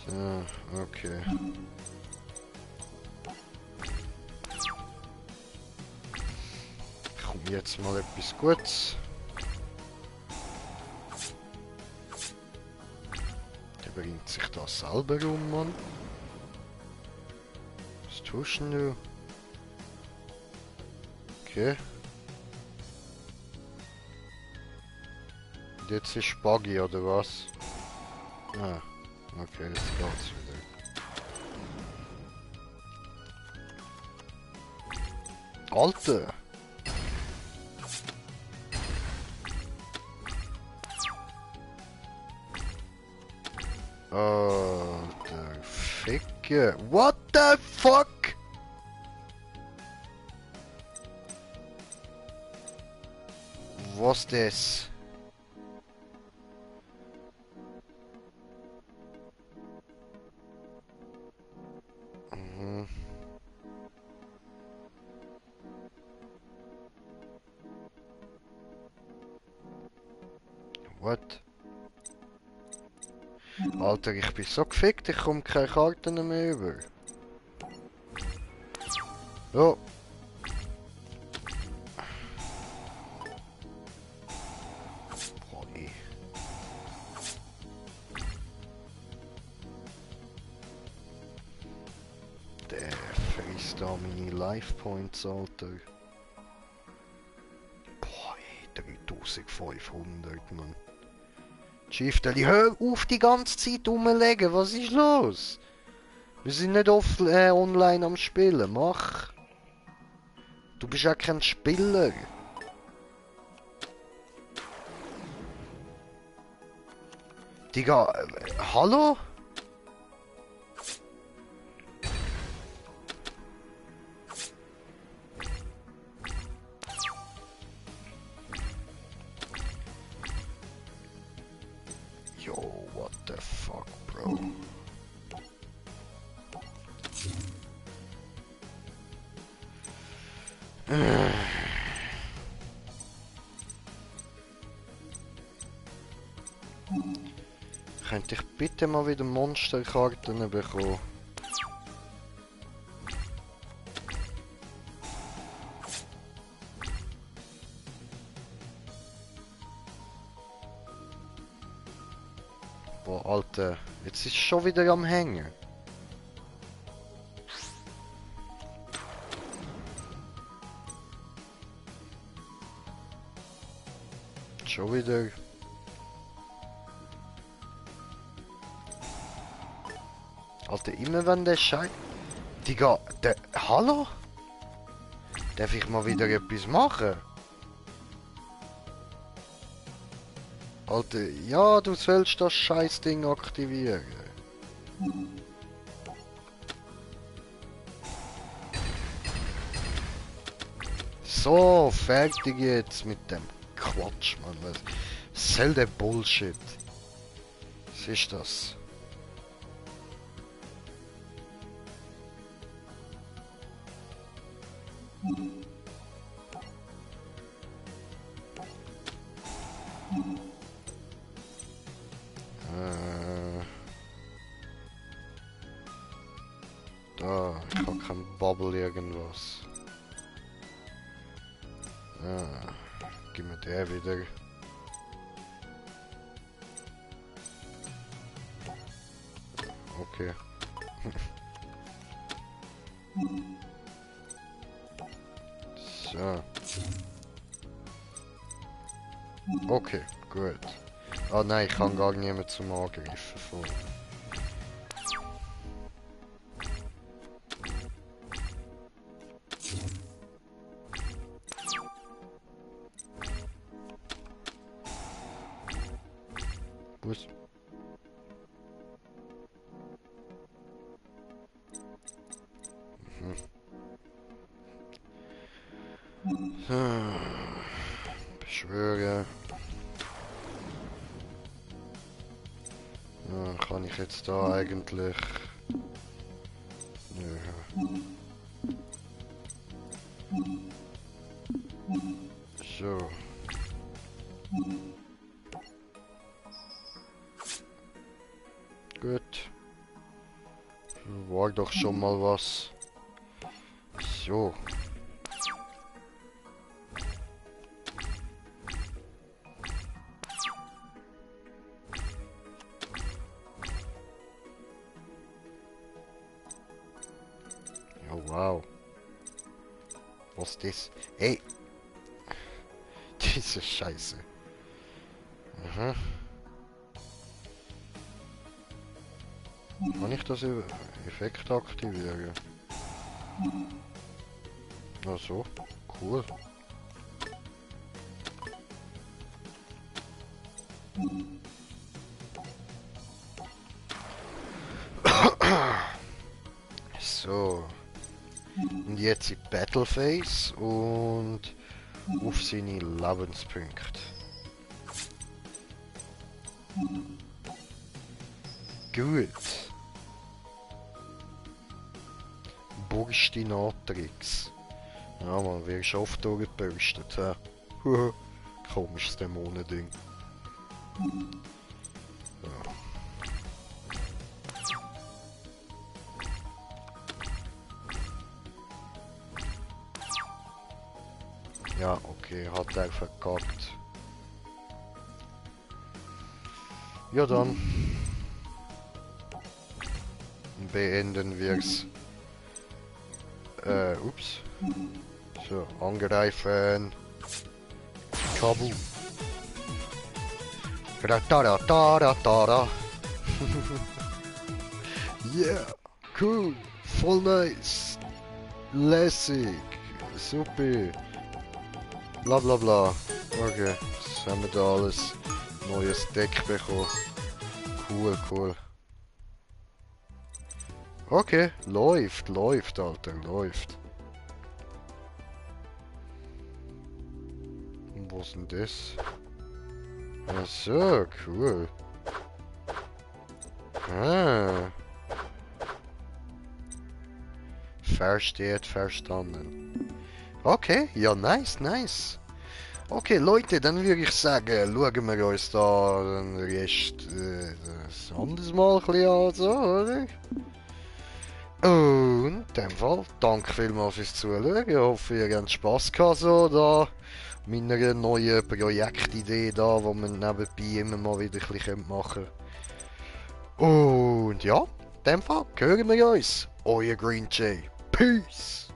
So, okay. Kommt jetzt mal etwas Gutes. Der bringt sich da selber um, Mann. Was tust denn du? Okay. Und jetzt ist Buggy, oder was? Ah, okay, jetzt geht's wieder. Alter! Alter, Ficke! What the fuck? Was das? Mhm. What? Alter, ich bin so gefickt, ich komme keine Karten mehr über. Oh. Boah, ey. Der frisst da meine Life Points, Alter. Boah, ey, 3500, Mann. Schifteli, hör auf die ganze Zeit rumlegen, was ist los? Wir sind nicht online am Spielen, mach! Du bist ja kein Spieler! Digga, hallo? Yo, what the fuck, bro? Könnte ich bitte mal wieder Monsterkarten bekommen? Alter, jetzt ist es schon wieder am Hängen. Schon wieder. Alter, immer wenn der Scheiß... Digga, der... Hallo? Darf ich mal wieder etwas machen? Alter, ja, du sollst das Scheißding aktivieren. So, fertig jetzt mit dem Quatsch, Mann. Was soll der Bullshit? Was ist das? Da, ich habe kein Bubble irgendwas. Gib mir der wieder. Okay. So. Okay, gut. Ah nein, ich kann gar niemand zum Angreifen vor. Was? Beschwören. Ja, kann ich jetzt da eigentlich... Nö. So. Gut. War doch schon mal was. So. Oh wow. Was ist das? Ey! Diese Scheiße. Aha. Kann ich das Effekt aktivieren? Ach so, cool. So. Und jetzt in Battle Phase und auf seine Lebenspunkte. Gut. Burstinatrix. Ja, man wird schon oft durchgebürstet, hä? Komisches Dämonending. Ja. Ja, okay, hat er verkackt. Ja dann. Beenden wir's. Ups. So, angreifen. Kaboom. Da. Yeah, cool, voll nice. Lässig. Super. Bla bla bla. Okay, jetzt haben wir da alles neues Deck bekommen. Cool, cool. Okay, läuft, Alter, läuft. Und was ist denn das? Ach so, cool. Ah. Versteht, verstanden. Okay, ja, nice. Okay, Leute, dann würde ich sagen, schauen wir uns da den Rest das anderes Mal ein bisschen an, so, oder? Und in dem Fall, danke vielmals fürs Zuschauen. Ich hoffe, ihr habt Spass gehabt, so da meiner neuen Projektidee da, wo man nebenbei immer mal wieder ein bisschen machen können. Und ja, in dem Fall hören wir uns. Euer Green Jay. Peace.